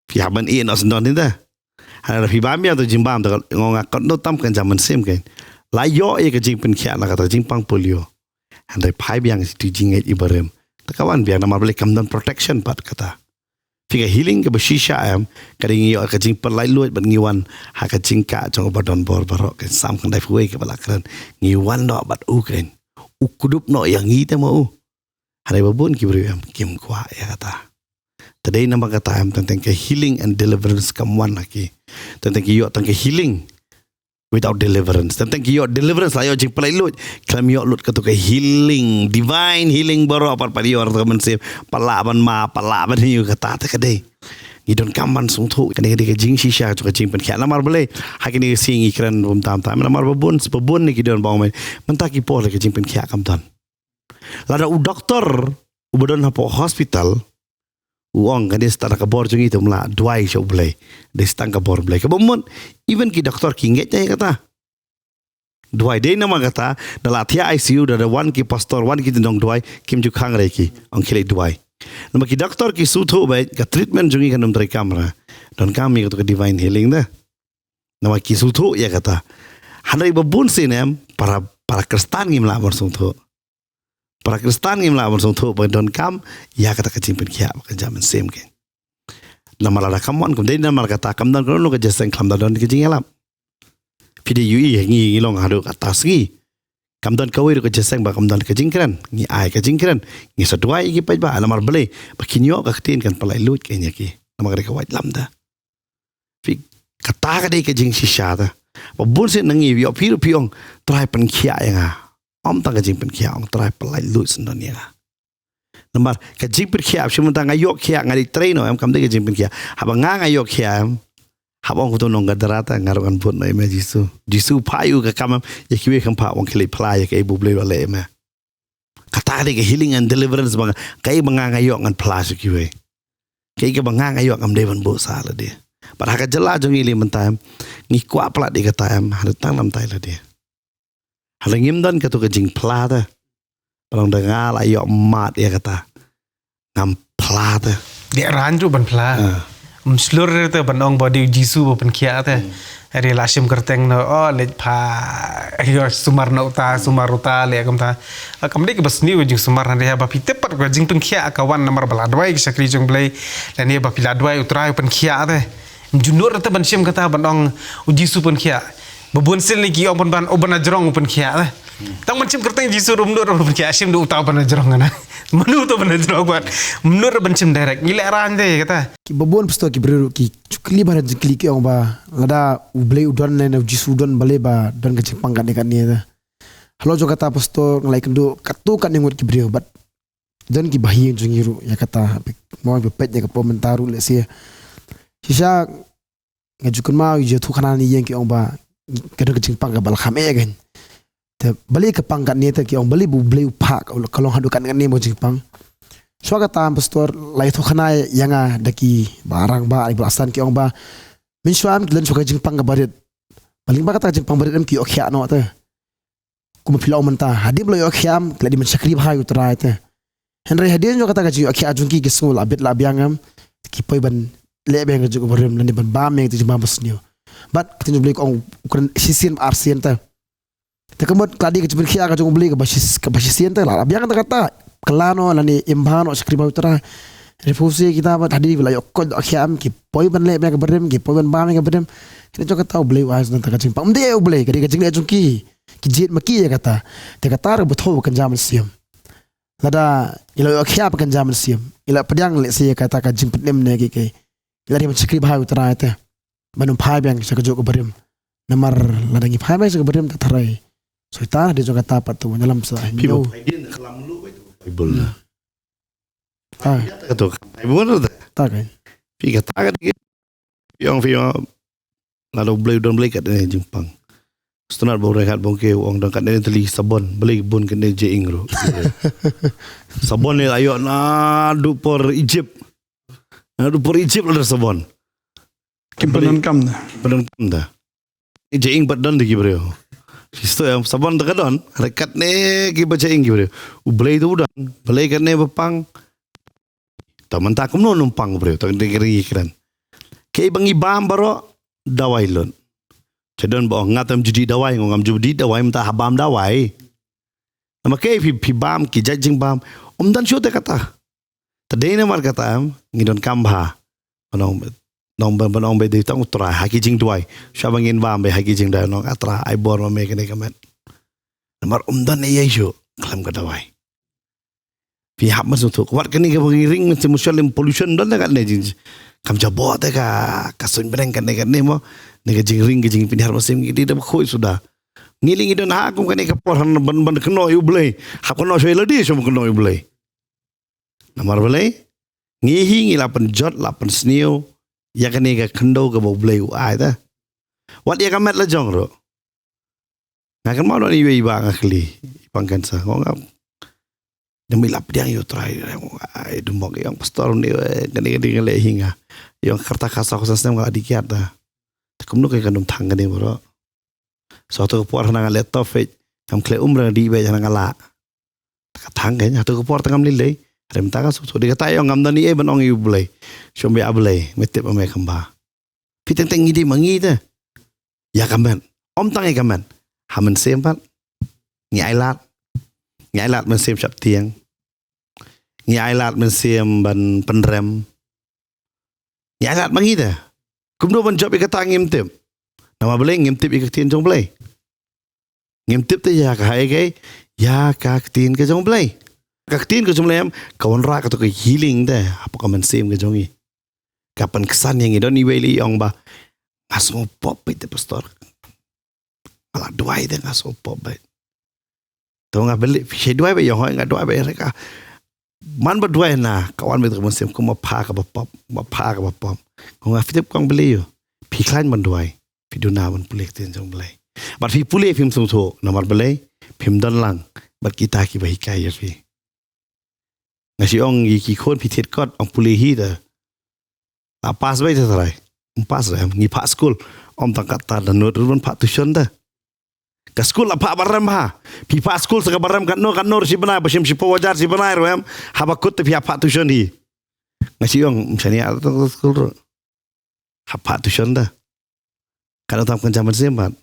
Phi hap ban ïeh noh syndon te. Hynrei phi bam biang tu jingbam te, nga ong nga katno tam kan ja mynsiem kan. La ïoh ïa ka jingpynkhiah na kata ka jingpang polio. Hynrei phai biang sha itu i jingngeit iba rim. Te ka wan biang namar balei kam don protection pat kata. Phi, ka healing kaba shisha em, ka dei ngi ïoh ka jingpyllait luid bad ngi wan ha ka jingkah jong uba don bor baroh, ka Salm khyndai phew wei kaba la kren. Ngi wan noh bad u kan. U kdup noh ïa ngi te ma u. Hynrei ba bun ki briew em kim kwah ïa kata. Te dei namar kata em teng teng ka healing and deliverance kam wan ha ki. Teng teng ki ïoh tang ka healing without deliverance. Teng teng ki ïoh deliverance la ïoh jingpyllait luid. Khlem ïoh lut katu ka healing, divine healing baroh pat pat ïoh katu ka mynsiem. Pat lah ban map, pat lah ban hiu, kata te ka dei. Ngi donkam ban sngewthuh kane ka dei ka jingshisha jong ka jingpynkhiah. Namar balei ha kine ki sngi ngi kren bun tam tam. Namar ba bun, ba bun ne ki don ba ong mynta ki por ka jingpynkhiah kam don. Lada u doktor uba don hapoh hospital, u ong, kane sa tang ka bor jong ngi te ym lah duwai sha U Blei. Dei sa tang ka bor Blei. Kaba mut, even ki doktor ki ngeit ïa kata. Duwai dei namar kata, da la thiah I C U, da, da wan ki pastor, wan ki nongduwai, kim ju khang re ki, ong khie leit duwai. Namar ki doktor ki sngewthuh ba ka treatment jong ngi kan ym trei kamra. Donkam ïa kata ka divine healing da. Namar ki sngewthuh ïa kata. Hynrei ba bun sien em, para, para Khristan ngim lah ban sngewthuh. Para Khristan ngim lah ban sngewthuh ba donkam ïa kata ka jingpynkhiah ba kynja mynsiem kein. Namar lada kam wan kum dei namar kata kam don kano kano ka jingïaseng khlem da don ka jingïalap. Phi dei ïohi ngi, ngi long haduh katta sngi. Kam don kawei ruh ka jingïaseng ba kam don ka jingkren. Ngi ai ka jingkren. Ngi sa duwai ïa ki paidbah namar balei ba kin ïoh ka ktien kan pynlait luid kein ïa ki. Namar ka dei ka waitlam da. Phi, kata ka dei ka jingshisha ta. Ba bun sien na ngi ïoh phi ruh phi ong, Trai pynkhiah ïa nga. Ym tang ka jingpynkhiah, ong Trai pynlait luid syndon ïa nga. Namar ka jingpynkhiah, shim mynta nga ïoh khiah, nga dei trei noh em, kam dei ka jingpynkhiah. Haba nga nga ïoh khiah em, haba ong uto u nonggadara ta, nga ruh ngan bud noh ïa me Jisu. Jisu phah ïa u ka kam em, ïa kiwei kam phah, ong khie leit phla ïa kaei ba U Blei u la leh ïa me. Kata ka dei ka healing and deliverance ba nga, kaei ba nga nga ïoh ngan phla sha kiwei. Kaei kaba nga nga ïoh ngam dei ban buh sah lade. Bad ha ka jylla jong ngi lei mynta em, ngi kwah palat ïa kata em, hynrei tang namar tai lade. Hynrei ngim don kato ka jingphla te. Ba long da nga la ïoh mad ïa kata. Ngam phla te. Dei rang ruh ban phla. Ah. Ym shlur te ban ong ba dei u Jisu ba pynkhiah te. Hmm. Hynrei la shim kyrteng noh, oh, leit pha, ïoh sumar na uta, sumar uta, leh kumta. Ah, kam dei kaba sniew jingsumar, hynrei haba phi tip pat ka jingpynkhiah ka wan namar ba la duwai ki shakri jong U Blei. Lane ba phi la duwai U Trai u pynkhiah te. Ym ju nud te ban shim kata ban ong u Jisu pynkhiah. Ba bun sien lei ki ong ban ban, oh, ba na jrong u pynkhiah te. Tang ban shim kyrteng Jisu ruh ym nud ruh ban pynkhiah, shim da uta ba na jrong, ngan ong. Mano uta ba na jrong, bad ym nud ruh ban shim direct. Ngi leh rang te kata. Kiba bun pastor ki briew ruh ki ju kylli ba na jingkylli ki ong ba lada U Blei u don ne, ne u Jisu u don, balei ba don ka jingpang katne katne te. Halor jong kata pastor, nga la ïakynduh katto katne ngut ki briew, bad don kiba ha ïing jong ngi ruh ïa kata, mo ba peit ïa ka por mynta ruh lehse. Shisha nga ju kynmaw ïa u thohkhana na ïing, ki ong ba ka don ka jingpang kaba la kham eh kein. Te balei ka pang katne te, ki ong balei ba U Blei u phah ka long haduh katne katne mo jingpang. Shuwa kata pastor la ïathohkhana ïa nga da kiba rangbah, kiba la san, ki ong ba mynshuwa em ki don shuwa ka jingpang kaba rit. Ba lyngba kata ka jingpang ba rit em ki ïoh khiah noh te. Kumba phi la ong mynta, hadien ba la ïoh khiah em ki la dei ban shakri bha ïa U Trai te. Hynrei hadien jong kata ka jingïoh khiah jong ki, ki sngew la bit la biang em, ki poi ban leh biang ka juk ka barim lane ban bam ïa ka jingbam basniew. Bad ka ktien jong U Blei ka ong u kren shisien bad arsien te. Te ka mut ka dei ka jingpynkhiah ka jong U Blei kaba shis-, kaba shisien te, la biang te kata. Kylla noh lane im bha noh shakri bha ïa U Trai. Hynrei phi sngewthuh kita bad hadien ba la ïoh koit ïoh khiah em ki poi ban leh biang ka barim, ki poi ban bam ïa ka barim. Hynrei jong kata U Blei u ai shisien te ka jingpang. Ym dei U Blei, ka dei ka jingleh jong ki. Ki jied ma ki ïa kata. Te kata ruh ba thoh ba kynja mynsiem. Lada ngi la ïoh khiah ba kynja mynsiem, ngi la pdiang lehse ïa kata ka jingpynim ne kiei kiei, ngi la dei ban shakri bha ïa U Trai te ban ym phai biang sha ka juk ka barim. Namar lada ngi phai biang sha ka barim, ka tharai Soitan hadien jong kata pat u ïalam sah. Phi ba phai dien ka lam lu ba ïa ka Baibl na. Ah. Ïa ta ka tu ka Baibl na ta. Ta ka. Phi kata ka dei. Phi ong, phi ong, lada U Blei u don, balei katne jingpang? Sngewtynnat ba u Reinhard Bonnke u ong don katne tylli sabon, balei bun katne jingïing ruh. Sabon ne la ïoh naduh por Egypt. Naduh por Egypt la don sabon. Kim pyndonkam da. Pyndonkam da. Jingïing pat don da ki briew. Sisto em, sabon da ka don, hynrei katne kiba jingïing ki briew. U Blei tu u don, balei katne ba pang. Ta mynta kumno nym pang briew, ta dei ka ri kren. Kiei ba ngi bam baroh, dawai lut. Te don ba ong nga te ym ju dih dawai, nga ong ngam ju dih dawai, mynta ha bam dawai. Namar kiei phi, phi bam, ki jait jingbam, ym don shuh te kata. Te dei namar kata em, ngi donkam bha. Ban ong, ban ong, ban ong ba dei tang U Trai, ha ki jingduwai. Shuwa ba ngin bam ba ha ki jingduwai, ong, A Trai, ai bor ma me kane ka met. Namar ym don ei ei shuh khlem ka dawai. Phi hap ban sngewthuh. Wat kane kaba ngi ring mynsiem, mynsiem pollution don da katne jing. Kam jabok te ka, ka suiñ bneng katne katne mo. Ne ka jingring ka jingpynhiar mynsiem ngi dei da ba khuid suda. Ngi lei ngi don ha kum kane ka por, hap ban, ban kynnoh ïa U Blei. Hap kynnoh shuwa ïa lade shuwa ban kynnoh ïa U Blei. Namar balei? Ngi hi ngi la pynjot la pynsniew ïa kane ka khyndew kaba U Blei u ai te. Wat ïa ka met la jong ruh. Nga kynmaw don iwei iba nga kylli, i pang cancer. Nga ong nga, Dang mih lap diang ïa u Trai. Ai, dum bok ïong pastor ni, eh, kane kane kane hi nga. Ïong kata ka sa ko sa snem nga dikit da. Te kumno ka kan dum thang kane bro. So to ka por hana nga laptop fe. Kam kle umra di be hana nga la. Ka thang ke, ha to ka por tang ngam lei lei. Rem ta ka suk to di kata ïong ngam dani e ban ong ïa u Blei. Shom be a Blei, me tip me kham ba. Phi teng teng ngi di ma ngi te. Ïa ka met. Ym tang ïa ka met. Ha mynsiem pat. Ngi ai lad. Ngi ai lad mynsiem shap tieng. Ngi ai lad mynsiem ban pynrem. Ngi ai lad ma ngi te. Kumno ban jop ïa kata ngim tip. Namar balei ngim tip ïa ka ktien jong Blei. Ngim tip te ïa ka hai ke, ïa ka ktien ka jong Blei. Ka ktien ka jong Blei em, ka wanrah kato ka healing te, hapoh ka mynsiem ka jong ngi. Ka pynksan ïa ngi don iwei i ong ba, nga sngewpop beit te pastor. Nga la duwai te nga sngewpop beit. To nga beli, shi duwai beit ïong hoi nga duwai beit reka. Man ba duwai na, ka wan beit ka mynsiem kum ma pha ka ba pop, ma pha ka ba pop. Ko nga fitip kong beli ïo. Phi khlaiñ ban duwai. Phi duna ban pule ktien jong Blei. Bad phi pule phim sngewthuh, namar balei, phim don lang, bad kita ki ba hikai ïa phi. Nga shi ong ïa ki khun phi thied kot, ong pule hi da. La pass beit te trai. Ym pass re, ngi phah skul, ym tang kata da nud ruh ban phah tuition da. Ka skul la phah ba rem ha. Phi phah skul sa ka ba rem katno, katno shi bnai, ba shim shiphew hajar shi bnai ruh em, haba kut te phi phah tuition hi. Nga shi ong, ym shaniah tang skul ruh. Ha phah tuition da. Ka dang tam kan jam ban sim pat.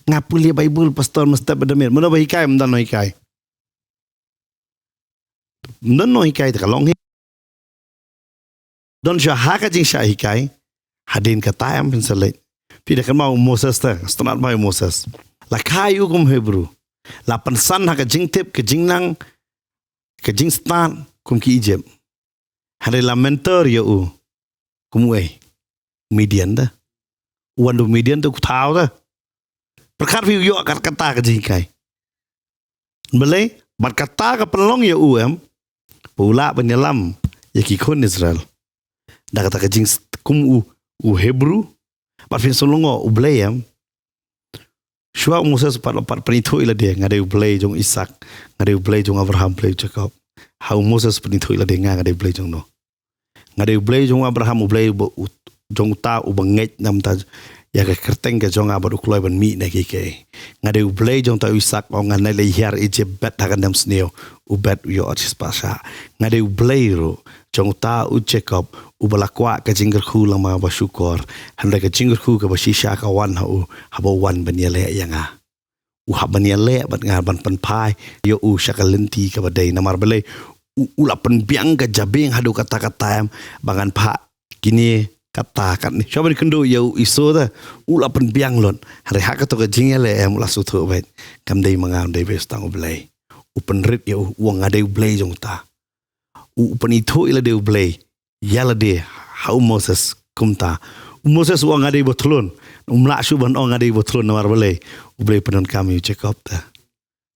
Nga pule Bible pastor mestep ba da mir. Mano ba hikai, ym don no hikai. Ym don no hikai te ka long hi. Don sha ha ka jingshah hikai. Hadien kata em phin sa leit. Phi da kynmaw u Moses te, sngewtynnat ba u Moses. La kha ïa u kum Hebru. La pynsan ha ka jingtip, ka jingnang, ka jingstad, kum ki Egypt. Hynrei la mentor ïa u. Kum uei. Midian da. U wan da u Midian da u thaw da. Pyrkhat phi u ïoh kat kata ka jinghikai. Balei, bad kata ka pynlong ïa u em. Ba u lah ban ïalam ïa ki khun Israel. Da kata ka jing kum u, u Hebru. Bad phin sngewlyngngoh u Blei em. Shuwa u Moses pat, pat pynithuh ïa lade, nga dei u Blei jong Isak, nga dei u Blei jong Abraham, Blei jong Jakob. Ha u Moses pynithuh ïa lade nga, nga dei u Blei jong no. Nga dei u Blei jong Abraham, u Blei ba u, jong uta uba ngeit namar ïa ka kyrteng ka jong nga bad u kloi ban mih na kiei kiei. Nga dei u Blei jong uta u Isak, ong nga nai leit hiar Egypt bet ha ka niam sniew, u bet u ïoh shispah shah. Nga dei u Blei ruh jong uta u Jakob, uba la kwah ka jingkyrkhu lama ba shukor. Hynrei ka jingkyrkhu kaba shisha ka wan ha u, haba u wan ban ïaleh ïa nga. U hap ban ïaleh bad nga ban pynphai ïa u sha ka lynti kaba dei namar balei u, u la pynbiang ka jabieng haduh katta katta em ba ngan phah kine katta katne. Shuwa ban kynduh ïa u Esau te u la pynbiang lut. Hynrei ha kato ka jingïaleh em u la sngewthuh beit kam dei ma nga, dei beit tang u Blei. U pynrit ïa u, u ong nga dei u Blei jong uta. U, u pynithuh ïa lade u Blei ïa lade ha u Moses kumta. U Moses u ong nga dei ba thlun. Um lah shuh ban ong nga dei ba thlun namar balei? U Blei pyndonkam ïa u Jakob te.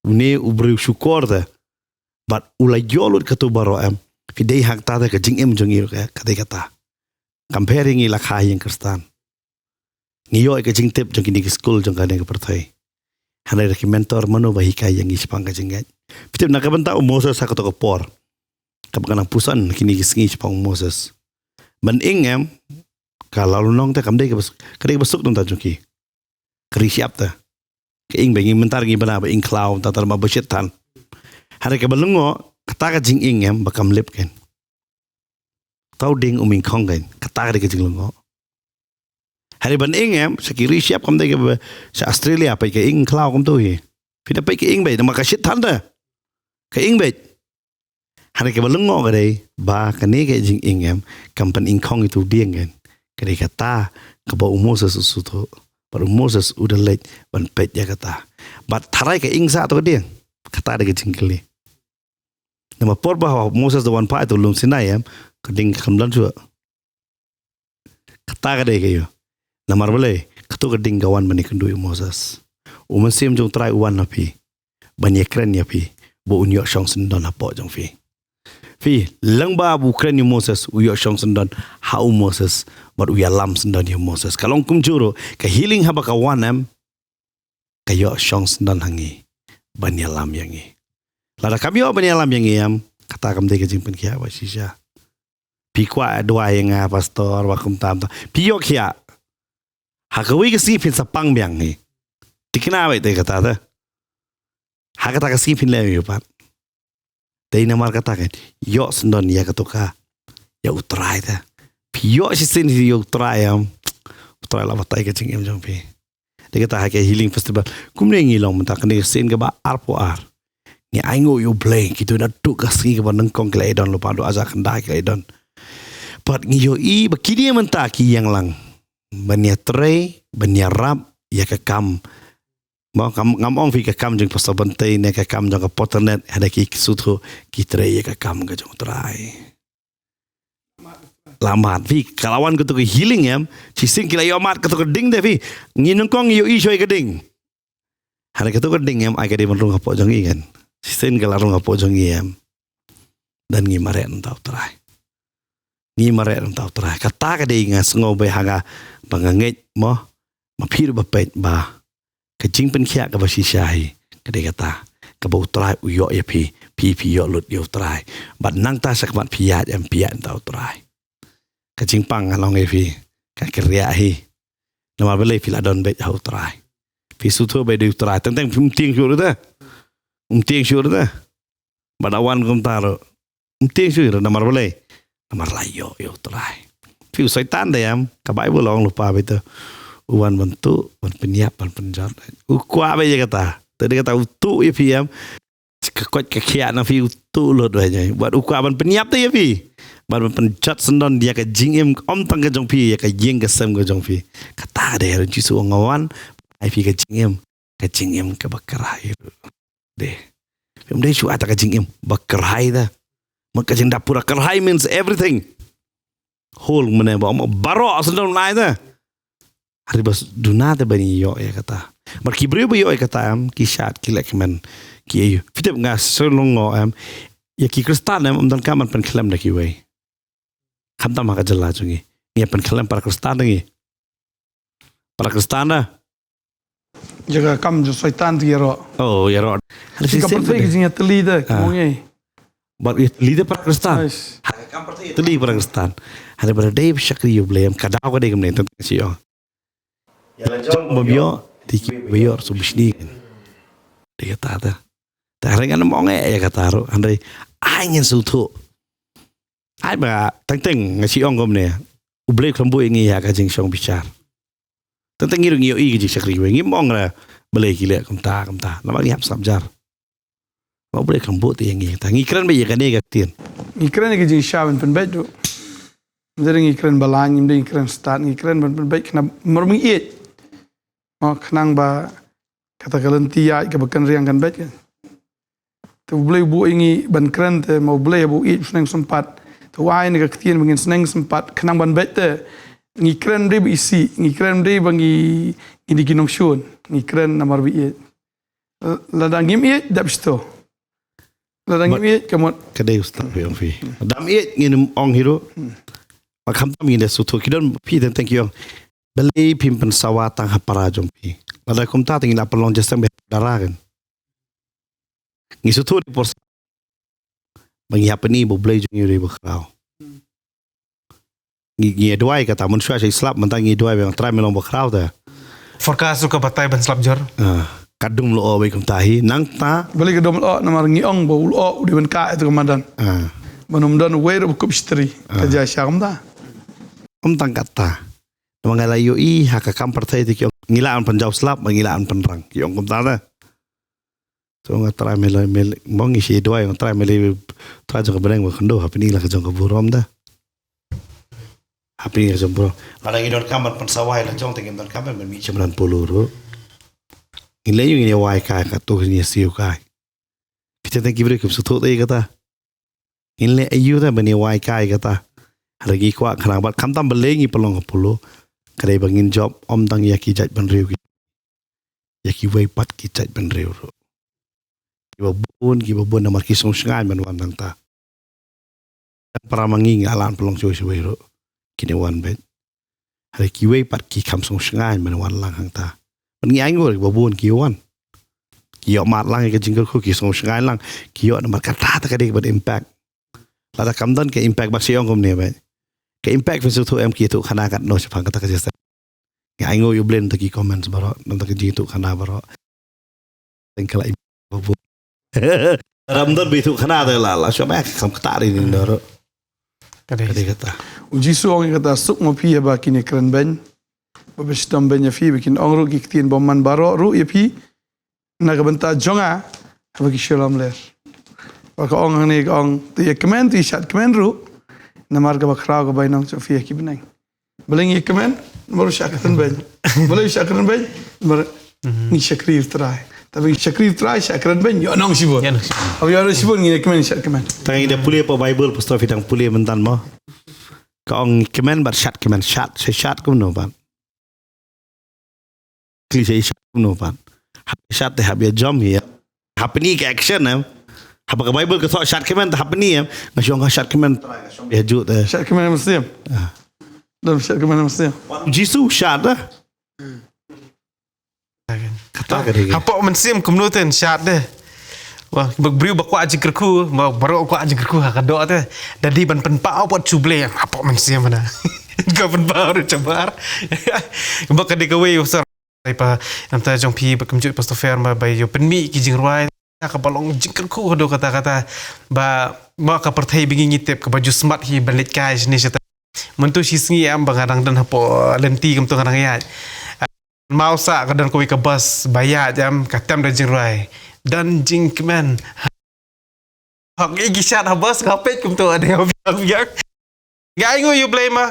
Une u briew shukor te. Bad u la ïoh lut kato baroh em. Phi dei ha kata te ka jingim jong ngi ruh ka dei kata. Kam pher ïa ngi la kha ïing Khristan. Ngi ïoh ïa ka jingtip jong kine ki skul jong kane ka pyrthei. Hynrei da ki mentor mano ba hikai ïa ngi shaphang ka jingngeit. Phi tip na ka bynta u Moses ha kato ka por. Kaba ka nang pyrshang kine ki sngi shaphang u Moses. Ban ing em, ka la lynnong te kam dei kaba, ka dei kaba suk nangta jong ki. Ka ri shyiap te. Ka ing ba ngi mynta ngi bna ba ing khlaw nangta tang ba shit than. Hynrei kaba lyngngoh, kata ka jinging em, ba kam lip ken. Tau ding um ing khong ken, kata ka dei ka jinglyngngoh. Hynrei ban ing em, sha ki ri shyiap kam dei kaba, sha Australia, peit ka ing khlaw kumto hi. Phi da peit ka ing beit, namar ka shit than te. Ka ing beit. Hynrei kaba lyngngoh ka dei, ba kane ka jinging em, kam pyningkhong ïa uto u dieng ken. Ka dei kata, kaba u Moses u sngewthuh. Bad u Moses u da leit, ban peit ïa kata. Bad tharai ka ing sah to ka dieng. Kata dei ka jingkylli. Namar por ba u Moses da wan phai ha uto u lum Sinai em, ka ding kam don shuh. Kata ka dei ka ïoh. Namar balei, kato ka ding ka wan ban ïakynduh ïa u Moses. U Mynsiem jong u Trai u wan ha phi. Ban ïakren ïa phi. Ba un ïoh shong syndon hapoh jong phi. Phi, lyngba ba u kren ïa u Moses, u ïoh shong syndon ha u Moses. Bad u ïalam syndon ïa u Moses. Ka long kumjuh ruh, ka healing haba ka wan em. Ka ïoh shong syndon ha ngi. Ban ïalam ïa ngi. Lada kam ïoh ban ïalam ïa ngi em, kata kam dei ka jingpynkhiah ba shisha. Phi kwah duwai ïa nga pastor, ba kumta kumta. Phi ïoh khiah. Ha kawei ka sngi phin sa pang biang hi. Thikna beit te kata te. Ha kata ka sngi phin leh ïa u pat. Te namar kata kan ïoh sngewdon ïa kato ka, ïa U Trai te. Phi ïoh shisien ïa U Trai em. U Trai la batai ka jingim jong phi. Te kata ha ka healing festival. Kumne ngi long mynta kane ka sien kaba arphew ar. Ngi ainguh ïa U Blei, kito naduh ka sngi kaba nyngkong ki la ïadon, lypa haduh arhajar khyndai ki la ïadon. Pat ngi ïohi ba kine mynta ki ïeng lang ban ïatrei, ban ïarap ïa ka kam. Mo, kam, ngam ong phi ka kam jong pastor Bantei ne ka kam jong ka Poternet, hynrei ki sngewthuh ki trei ïa ka kam ka jong U Trai. La mad phi, ka la wan kato ka healing em, shisien ki la ïoh mad kato ka ding te phi. Ngi nyngkong ngi ïohi shuwa ïa ka ding. Hynrei kato ka ding em, ai ka dei ban rung hapoh jong ngi kan. Shisien ka la rung hapoh jong ngi em. Dan ngi mareh na bynta U Trai. Ngi mareh na bynta U Trai. Kata ka dei nga sngew bha ha nga ba nga ngeit mo. Ma phi ruh ba peit ba ka jingpynkhiah kaba shisha hi ka dei kata, kaba U Trai u ïoh ïa phi, phi phi ïoh lut ïa U Trai. Bad nangta shakhmat phi ïaid em, phi ïaid na bynta U Trai. Ka jingpang nga ong ïa phi, ka kyrriah hi. Namar balei? Phi la don beit ha U Trai. Phi sngewthuh ba dei U Trai. Teng teng phim tieng shuh ruh te. Um tieng shuh ruh te. Ba da wan kumta ruh. Um tieng shuh ruh namar balei? Namar la ïoh ïa U Trai. Phi, u Soitan te em, ka Baibl ong lypa beit te. U wan ban tuh, ban pynïap, ban pynjot. U kwah beit ïa kata. Te dei kata u tuh ïa phi em. Ka koit ka khiah na phi u tuh lut beit ïa. Bad u kwah ban pynïap te ïa phi. Bad ban pynjot sngewdon ïa ka jingim, ym tang ka jong phi, ïa ka ïing ka sem ka jong phi. Kata ka dei, Jisu u ong nga wan ai phi ka jingim, ka jingim kaba kyrhai ruh. Dei. Phim dei shuh ata ka jingim ba kyrhai te. Mo, ka jingdap pura kyrhai means everything. Whole, mane ba, mo, baroh sngewdon ai te. Hynrei ba duna te ba ngi ïoh ïa kata. Bad ki briew ba ïoh ïa kata em, ki shad, ki leh kmen, ki ïa. Phi tip nga shu long ngo em. Ïa ki Khristan em, ym donkam ban pynkhlem da kiwei. Khamtam ha ka jylla jong ngi. Ngi ïa pynkhlem para Khristan da ngi. Para Khristan da. Ïa ka kam jong Soitan te ïaroh. Oh, ïaroh. Hynrei shisien ka pyrthei ka jingïatylli te, ki ong ei. Bad ïatylli te para Khristan. Ha ka kam pyrthei ïatylli para Khristan. Hynrei ba dei ba shakri ïa U Blei em, ka daw ka dei kumne, tang tang shu ong. Ïa la jong bym ïoh, te kiba ïoh ruh shu bishni kan. Dei kata te. Te hynrei ngan ym ong ïa kata ruh, hynrei ai ngin sngewthuh. Ai ba teng teng nga shu ong kumne. U Blei u khlem buh ïa ngi ïa ka jingshong bishar. Teng teng ngi ruh ngi ïohi ka jingshakri kiwei, ngim ong re balei ki leh kumta kumta. Namar ngi hap sngap jar. Ba U Blei u khlem buh te ïa ngi, te ngi kren beit ïa kane ka ktien. Ngi kren ïa ka jingshisha ban pynbeit ruh. Ym dei ngi kren ba lain, ym dei ngi kren stad, ngi kren ban pynbeit khnang ba mar ngi ïeit. Mo, khnang ba kata ka lynti ïaid kaba kynriang kan beit kan. Te U Blei u buh ïa ngi ban kren te, mo, U Blei haba u ïeit u sneng sympat. Te u ai ïa ngi ka ktien ba ngin sneng sympat khnang ban beit te. Ngi kren ym dei ba isih, ngi kren ym dei ba ngi, ngi dei ki nongshun, ngi kren namar ba ïeit. Lada ngim ïeit, dap shito. Lada ngim ïeit, ka mut. Ka dei u stad phi ong phi. Lada ngim ïeit ngin ym ong hi ruh. Ba khamtam ngin da sngewthuh, ki don phi teng teng ki ong. Balei phim pynsawa tang ha para jong phi? Lada kumta te ngi la pynlong jingïaseng bad dara kan. Ngi sngewthuh dei por ba ngi hap pyni ba U Blei jong ngi u dei ba khraw. Ngi, ngi duwai kata, mynshuwa sha slap, mynta ngi duwai ba ïa U Trai me long ba khraw te. Forecast ruh ka batai ban slap jur. Ah, ka dum lyoh beit kumta hi, nangta. Balei ka dum lyoh, namar ngi ong ba u lyoh u dei ban kah ïa ka madan. Ah. Ban ym don uwei ruh ba kup shtri. Ka jia sha kumta. Ym tang kata. Namar nga la ïohi ha ka kam pyrthei te ki ong ngi lah ban pynjaw slap, ngi lah ban pynrang. Ki ong kumta te. To nga Trai me lei, me lei, mo ngi shu duwai nga Trai me lei, Trai jong ka bneng bad khyndew, ha pyni la ka jong ka burom da. Ha pyni la ka jong burom. Lada ngi donkam ban pynsawa ïa la jong te ngim donkam ban mih shymnan polo ruh. Ngin leh aïu ngin ïa wai kai kato, ngin ïa siew kai. Phi teng teng ki briew kim sngewthuh te kata. Ngin leh aïu te ban ïa wai kai kata. Hynrei ngi kwah khnang bad khamtam balei ngi pynlong ha polo. Ka dei ba ngin jop ym tang ïa ki jaitbynriew ki. Ïa kiwei pat ki jaitbynriew ruh. Kiba bun, kiba bun namar ki sngewshngaiñ ban wan nangta. Para ma ngi ngi lah ban pynlong shuwa shuwa ruh. Kin ïa wan beit. Hynrei kiwei pat ki kham sngewshngaiñ ban wan lang hangta. Ban ngi ainguh kiba bun ki wan. Ki ïoh mad lang ïa ka jingkyrkhu, ki sngewshngaiñ lang, ki ïoh namar kata te ka dei kaba impact. Lada kam don ka impact, ba shu ong kumne ba, ka impact phin sngewthuh em, ki ïathuh khana katno shaphang kata ka jingstad. Nga ainguh ïa U Blei na ki comments baroh, na ka jingïathuh khana baroh. Tang ka la im-, babu. Ram don ba ïathuh khana te la, la shu ba kam kata ri ni baroh. Ka dei. Ka dei kata. U Jisu u ong ïa kata, suk ma phi haba kin ïakren beiñ, ba ba shitom beiñ ïa phi, ba kin ong ruh ki ktien bymman baroh ruh ïa phi na ka bynta jong nga, haba ki shu lamler. Ba ka ong hangne, ka ong, to ïakmen, to ïashad kmen ruh, namar kaba khraw ka bainong jong phi ha ki bneng. Balei ngi ïakmen? Namar u shah kren beiñ. Balei u shah kren beiñ? Namar ngi shakri U Trai. Te haba ngi shakri U Trai, shah kren beiñ, ïoh nong shibun. Ïoh nong shibun. Haba ïoh nong shibun, ngi ïakmen, shad kmen. Tang ngi da pule pa Bible, pastor, phi dang pule mynta mo. Ka ong kmen bad shad kmen, shad, shad, shad kumno pat. Kli sa i shad kumno pat. Hap i shad te hap ïa jam hi ïa. Hap pyni ka action em. Haba ka Bible ka thoh shad kmen te hap pyni em. Nga shong ka shad kmen. Ïa ju te. Shad kmen mynsiem. Ah. Dang shad kmen mynsiem. Jisu shad da. Kata ka dei. Hapoh mynsiem kumno te shad de. Wah, ba briew ba kwah jingkyrkhu, ba baroh kwah jingkyrkhu ha ka doh te. Da dei ban pynpaw pat sha U Blei, hapoh mynsiem na. Ka pynpaw ruh shabar. Ba ka dei kawei u sar. Ai pa, namta jong phi ba kumjuh Pastor Fer ma ba ïoh pynmih ki jingrwai. Kaba long jingkyrkhu haduh katta katta. Ba, ma ka pyrthei ba ngi ngi tip kaba ju smat hi ban leit kai shane shata. Mynta shi sngi em ba nga dang don hapoh lynti kumta nga dang ïaid. Kynmaw sa ka don kawei ka bus ba ïaid em, ka tem da jingrwai. Don jingkmen. Hok i ki shad ha bus, nga peit kumta, nga dang biang biang. Nga ainguh ïa U Blei ma,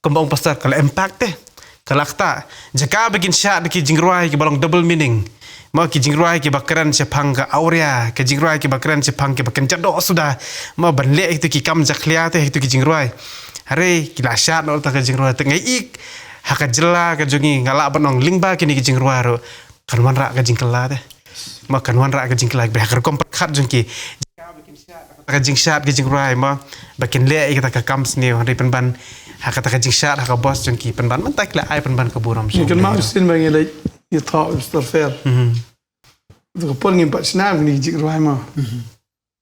kumba ong pastor, ka la impact te. Ka la kata, jaka ba kin shad da ki jingrwai kiba long double meaning. Ma ki jingrwai kiba kren shaphang ka awria, ki jingrwai kiba kren shaphang kiba kynja doh suda. Ma ban leh ïa kito ki kam jakhlia te, ïa kito ki jingrwai. Hare, ki la shad noh ta ka jingrwai te, nga ïohi ha ka jylla ka jong ngi, nga lah ban ong lyngba kine ki jingrwai ruh. Kan wanrah ka jingkylla te. Ma kan wanrah ka jingkylla, ba ha ka rukom pyrkhat jong ki. Ka jingshad, ka jingrwai ma, ba kin leh ïa kata ka kam sniew, hynrei pynban, ha kata ka jingshad, ha ka bus jong ki, pynban, mynta ki la ai pynban ka burom. Ngi kynmaw shisien ba ngi leit ïathoh Pastor Fer. Mhm. Te ka por ngim pat shna ïa kine ki jingrwai ma. Mhm.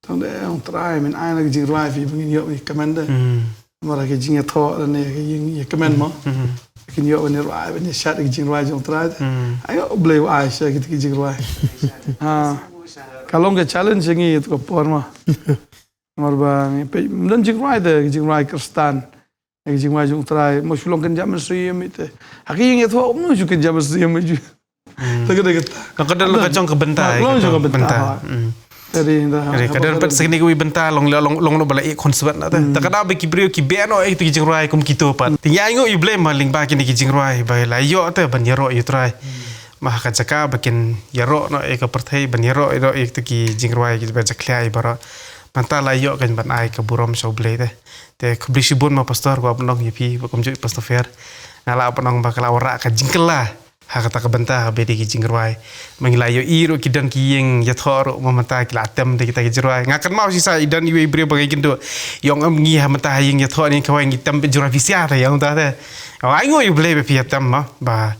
Tang de, ong Trai, men ai na ki jingrwai phi, ba ngin ïoh ban ïakmen de. Mhm. Namar ka jingïathoh, lane ka jingïakmen ma. Mhm. Kin ïoh ban ïarwai, ban ïashad ki jingrwai jong Trai. Hmm. Ai, U Blei u ai sha kita ki jingrwai. Ha. Ka long ka challenge ïa ngi ïa tu ka por ma. Namar ba ngi peit, ym don jingrwai te, ki jingrwai Khristan. Ki jingrwai jong Trai, ma shu long kynja mynsiem te. Ha ki ïing ïathoh, ym shu kynja mynsiem ju. Hmm. Te ka dei kata. Ka don la ka jong ka bynta, ka long jong ka bynta. Hmm. Ka dei, ka don pat sa kane kawei bynta long, long, long, long ba la ïeh khun swet na te. Hmm. Te ka dei ba ki briew ki beh noh ïa kito ki jingrwai kum kito pat. Te ngi ainguh ïa U Blei ma lyngba kine ki jingrwai ba la ïoh te ban ïaroh ïa U Trai. Hmm. Ma ha ka jaka ba kin ïaroh noh ïa ka pyrthei ban ïaroh, ïaroh ïa kito ki jingrwai kiba jakhlia ïa baroh. Mynta la ïoh kan ban ai ka burom sha U Blei te. Te khublei shibun ma pastor, kwah ban ong ïa phi ba kumjuh Pastor Fer. Nga lah ban ong ba ka la wanrah ka jingkylla. Ha kata ka bynta ha ba dei ki jingrwai. Ma ngi la ïohi ruh ki don ki ïing ïathoh ruh ma mynta ki la tem da kita ki jingrwai. Nga kynmaw shisha i don iwei i briew ba ngi kynduh. I ong em ngi ha mynta ha ïing ïathoh ne kawei ngi tem bad jingrwai phi sha te ïa mynta te. Ong ainguh ïa U Blei ba phi ïa tem ma. Ba,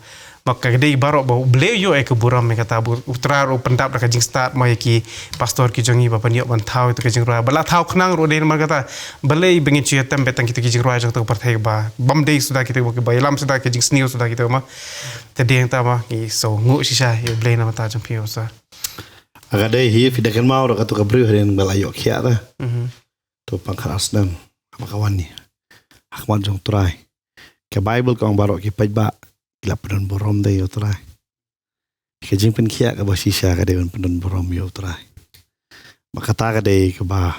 ba ka dei baroh ba U Blei u ïoh ïa ka burom ïa kata ba U Trai ruh u pyndap da ka jingstad ma ïa ki pastor ki jong ngi ba pynïoh ban thaw ïa ka jingrwai. Ba la thaw khnang ruh dei namar kata. Balei ba ngin shu ïa tem bad tang kita ki jingrwai jong kata ka pyrthei ba. Bym dei suda kita ba, ba ïalam suda ki jingsniew suda kita ma. Te dei hangta ma, ngi sngewnguh shisha ïa U Blei na ka bynta jong phi, Pastor. Ka dei hi, phi da kynmaw ruh kato ka briew hadien ba la ïoh khiah te. Mhm. To pang khat ar snem, haba ka wan hi ha khmat jong U Trai. Ka Baibl ka ong baroh ki paidbah ki la pyndon burom de ïa U Trai. Ka jingpynkhiah kaba shisha ka dei ban pyndon burom ïa U Trai. Ba kata ka dei kaba,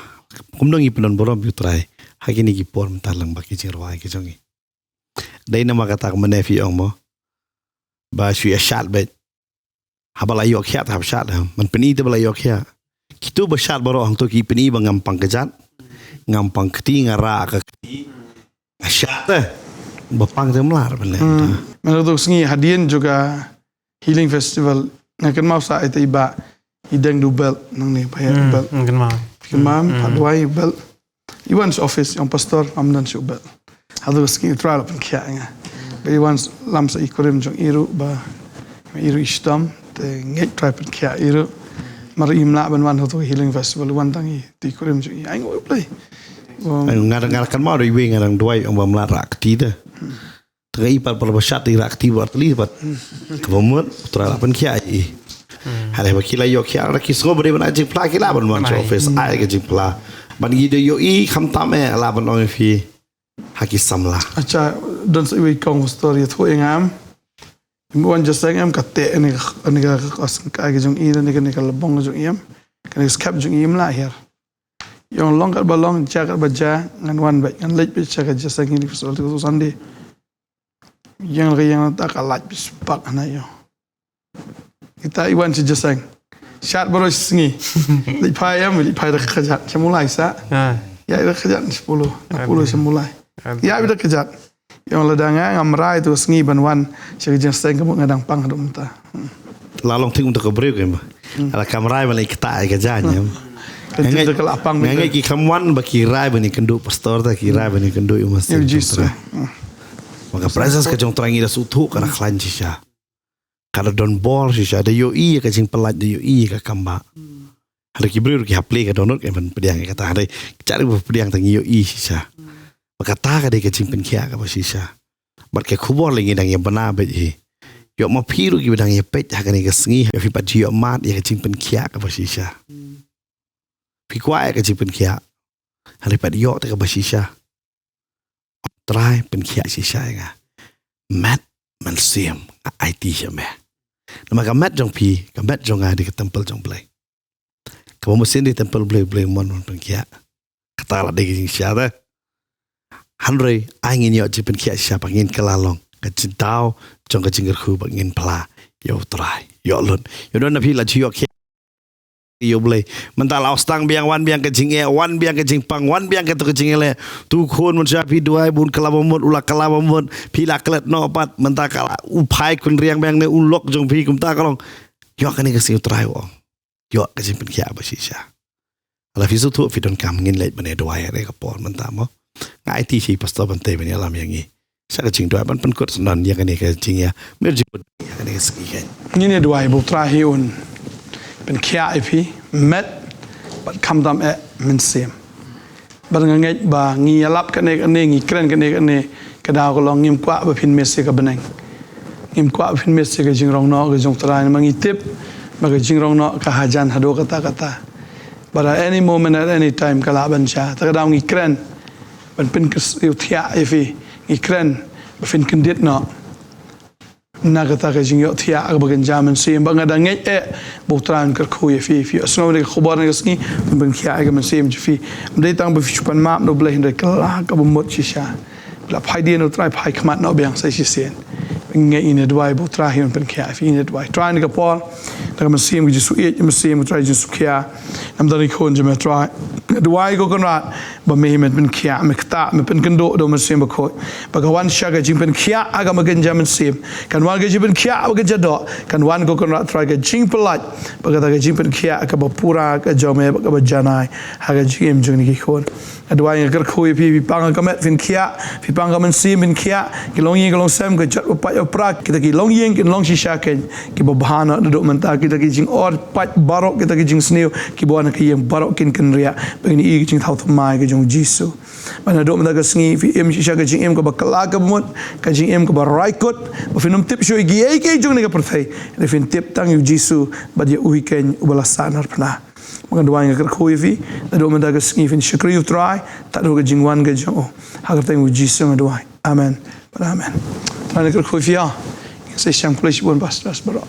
kumno ngi pyndon burom ïa U Trai ha kine ki por mynta lyngba ki jingrwai ki jong ngi. Dei namar kata ka mane phi ong mo. Ba shu ïa shad beit. Haba la ïoh khiah te hap shad, ha. Man pyni te ba la ïoh khiah. Kito ba shad baroh hangto ki pyni ba ngam pang kjat. Ngam pang kti, nga rah ka kti. Nga shad te. Ba pang te mlar ban leh. Hmm. Mynta to sngi hadien jong ka Healing Festival. Nga kynmaw sa ïa i bah. I dang du belt nangne ba ïa belt. Hmm, kynmaw. Kynmaw, hmm, pat duwai belt. I wan sha office, ong pastor, ngam don shuh belt. Haduh ka sngi U Trai la pynkhiah ïa nga. Ba i wan lam sa i kurim jong i ruh ba i ruh i shitom, te ngeit U Trai pynkhiah i ruh. Mar im lah ban wan ha tu healing festival, wan tang i ti kurim jong i. Ai ngoi play. Nga dang, nga dang kan mau dei wei, nga dang duwai ong ba mlad rak ti da. Tang i pat para bashat i rak ti ba tli pat. Ka ba mut, u Trai lah ban khia i. Hale ba ki la ïoh khia, ra ki sngo ba dei ban ai jingphla, ki lah ban wan sha office, ai ka jingphla. Ban i dei ïoh i khamtam eh, lah ban ong phi. Ha ki samla. Acha, don sa iwei kong story thu ïa ngam. Im wan jaseng em kate ne ka, ne ka, ka, ka jong i ne ka, ne ka lebong jong i em. Ka ne ka skep jong i em la her. Ïong long kat ba long, ja kat ba ja, ngan wan ba, ngan leit ba ja ka jaseng ini festival tu Sunday. Ïong ka ïong ta ka lait ba spak na ïong. Kita i wan shi jaseng. Shat baro shi sngi. Leit phai em, leit phai da ka kajat. Sha mulai sa. Ya da ka kajat shi pulu. Na pulu sha mulai. Ya da ka kajat. Ïong la da nga ngam rai tu sngi ban wan. Sha ka jaseng ka mut nga dang pang dum ta. La long thik um ta ka briew ka em. Ala kam rai ban leit kata ai ka jan em. Ka jin da ka la pang. Ngai ki kam wan ba ki rai ban i kyndu pastor ta ki rai ban i kyndu i masjid. Maka presence ka jong Trai ngi da suthu ka da khlaiñ shisha. Ka da don bor shisha, da ïohi ïa ka jingpyllait, da ïohi ïa ka kambah. Hynrei ki briew ki hap plie ka dohnud, ka ban pdiang ïa kata, hynrei ki jait ruh ba pdiang tang ïohi ïa shisha. Ba kata ka dei ka jingpynkhiah kaba shisha. Bad ka khubor lei ngi dang ïa bna beit hi. Ïoh ma phi ruh kiba dang ïa peit ha kane ka sngi, ïoh phi pat ju ïoh mad ïa ka jingpynkhiah kaba shisha. Phi kwah ïa ka jingpynkhiah. Hynrei pat ïoh te kaba shisha. Trai pynkhiah shisha ïa nga. Met mynsiem nga aiti sha me. Namar ka met jong phi, ka met jong nga dei ka templ jong Blei. Kaba mynsiem dei templ Blei, Blei mon mon pynkhiah. Kata la dei ka jingshisha te. Hynrei ai ngin ïoh jingpynkhiah shisha ba ngin kylla long ka jingdaw jong ka jingkyrkhu ba ngin phla ïa U Trai. Ïoh lut. Ïoh don na phi la ju ïoh khia ïa U Blei. Mynta la u sdang biang, wan biang ka jingeh, wan biang ka jingpang, wan biang ka tu ka jingeh leh. Tu khun mynshuwa phi duwai bun kylla ba mut, u la kylla ba mut, phi la klet noh pat, mynta ka la u phai kynriang biang ne u lok jong phi kumta ka long. Ïoh kane ka sngi U Trai u ong. Ïoh ka jingpynkhiah ba shisha. Lada phi sngewthuh phi donkam ngin leit ban ïa duwai ha ka por mynta mo. Nga aiti sha i pastor ban tei ban ïalam ïa ngi. Sha ka jingduwai ban pynkut sngewdon ïa kane ka jingïa. Mir jingput ïa kane ka sngi kane. Ngin ïa duwai ba U Trai hi un pynkhiah ïa phi met bad khamtam eh mynsiem. Bad nga ngeit ba ngi ïalap kane kane, ngi kren kane kane, ka daw ka long ngim kwah ba phin miss ïa ka bneng. Ngim kwah ba phin miss ïa ka jingrong noh ka jong U Trai, namar ngi tip ba ka jingrong noh ka hajan haduh katta katta. But at any moment, at any time, ka lah ban jia. Te ka daw ngi kren ban pynkyrsiew thiah ïa phi, ngi kren ba phin kyndit noh na kata ka jingïohthiah kaba kynja mynsiem, ba nga da ngeit eh ba U Trai un kyrkhu ïa phi. Phi ïohsngew ïa ka khubor na ka sngi, un pynkhiah ïa ka mynsiem jong phi. Ym dei tang ba phi shu pan map na U Blei, hynrei kylla kaba mut shisha. Ba la phai dien U Trai, phai khmat noh biang sa shisien. Ngin ïa duwai ba U Trai hi un pynkhiah ïa phi, ngin ïa duwai. Trai, na ka por da ka mynsiem ka jingsngewsih, ka mynsiem U Trai jingsngewkhia. Namar da ri khun jong me Trai, nga duwai ko Kynrad ba me hi men pynkhiah, me ktah, me pynkynduh da u Mynsiem Bakhuid. Ba ka wan sha ka jingpynkhiah ha kaba kynja mynsiem, kan wan ka jingpynkhiah ha kaba kynja doh, kan wan ko Kynrad Trai ka jingpyllait, ba kata ka jingpynkhiah ha kaba pura ka jong me, ba kaba janai ha ka jingim jong ngi ki khun. Nga duwai, nga kyrkhu ïa phi, phi pang ka met phin khiah, phi pang ka mynsiem phin khiah, ki longïing ki longsem, ka jot ba pait ba pra, kita ki longïing kin long shisha keiñ kiba bha noh naduh mynta, kita ki jingor pait baroh, kita ki jingsniew kiba wan na ka ïing baroh kin kynriah, ba ngin ïohi ka jingthaw thymmai ka jong U Jisu. Ba naduh mynta ka sngi phi im shisha ka jingim kaba kylla kaba mut, ka jingim kaba raikut, ba phin ym tip shuh ïa kiei kiei jong kane ka pyrthei, hynrei phin tip tang ïa U Jisu bad ïa u hi keiñ uba la sahnarphna. Ba nga duwai, nga kyrkhu ïa phi, naduh mynta ka sngi phin shakri U Trai tad haduh ka jingwan ka jong u. Ha ka kyrteng U Jisu nga duwai. Amen. Bad amen. Trai un kyrkhu ïa phi ïa. Ngin sa ïashem khublei shibun pastors baroh.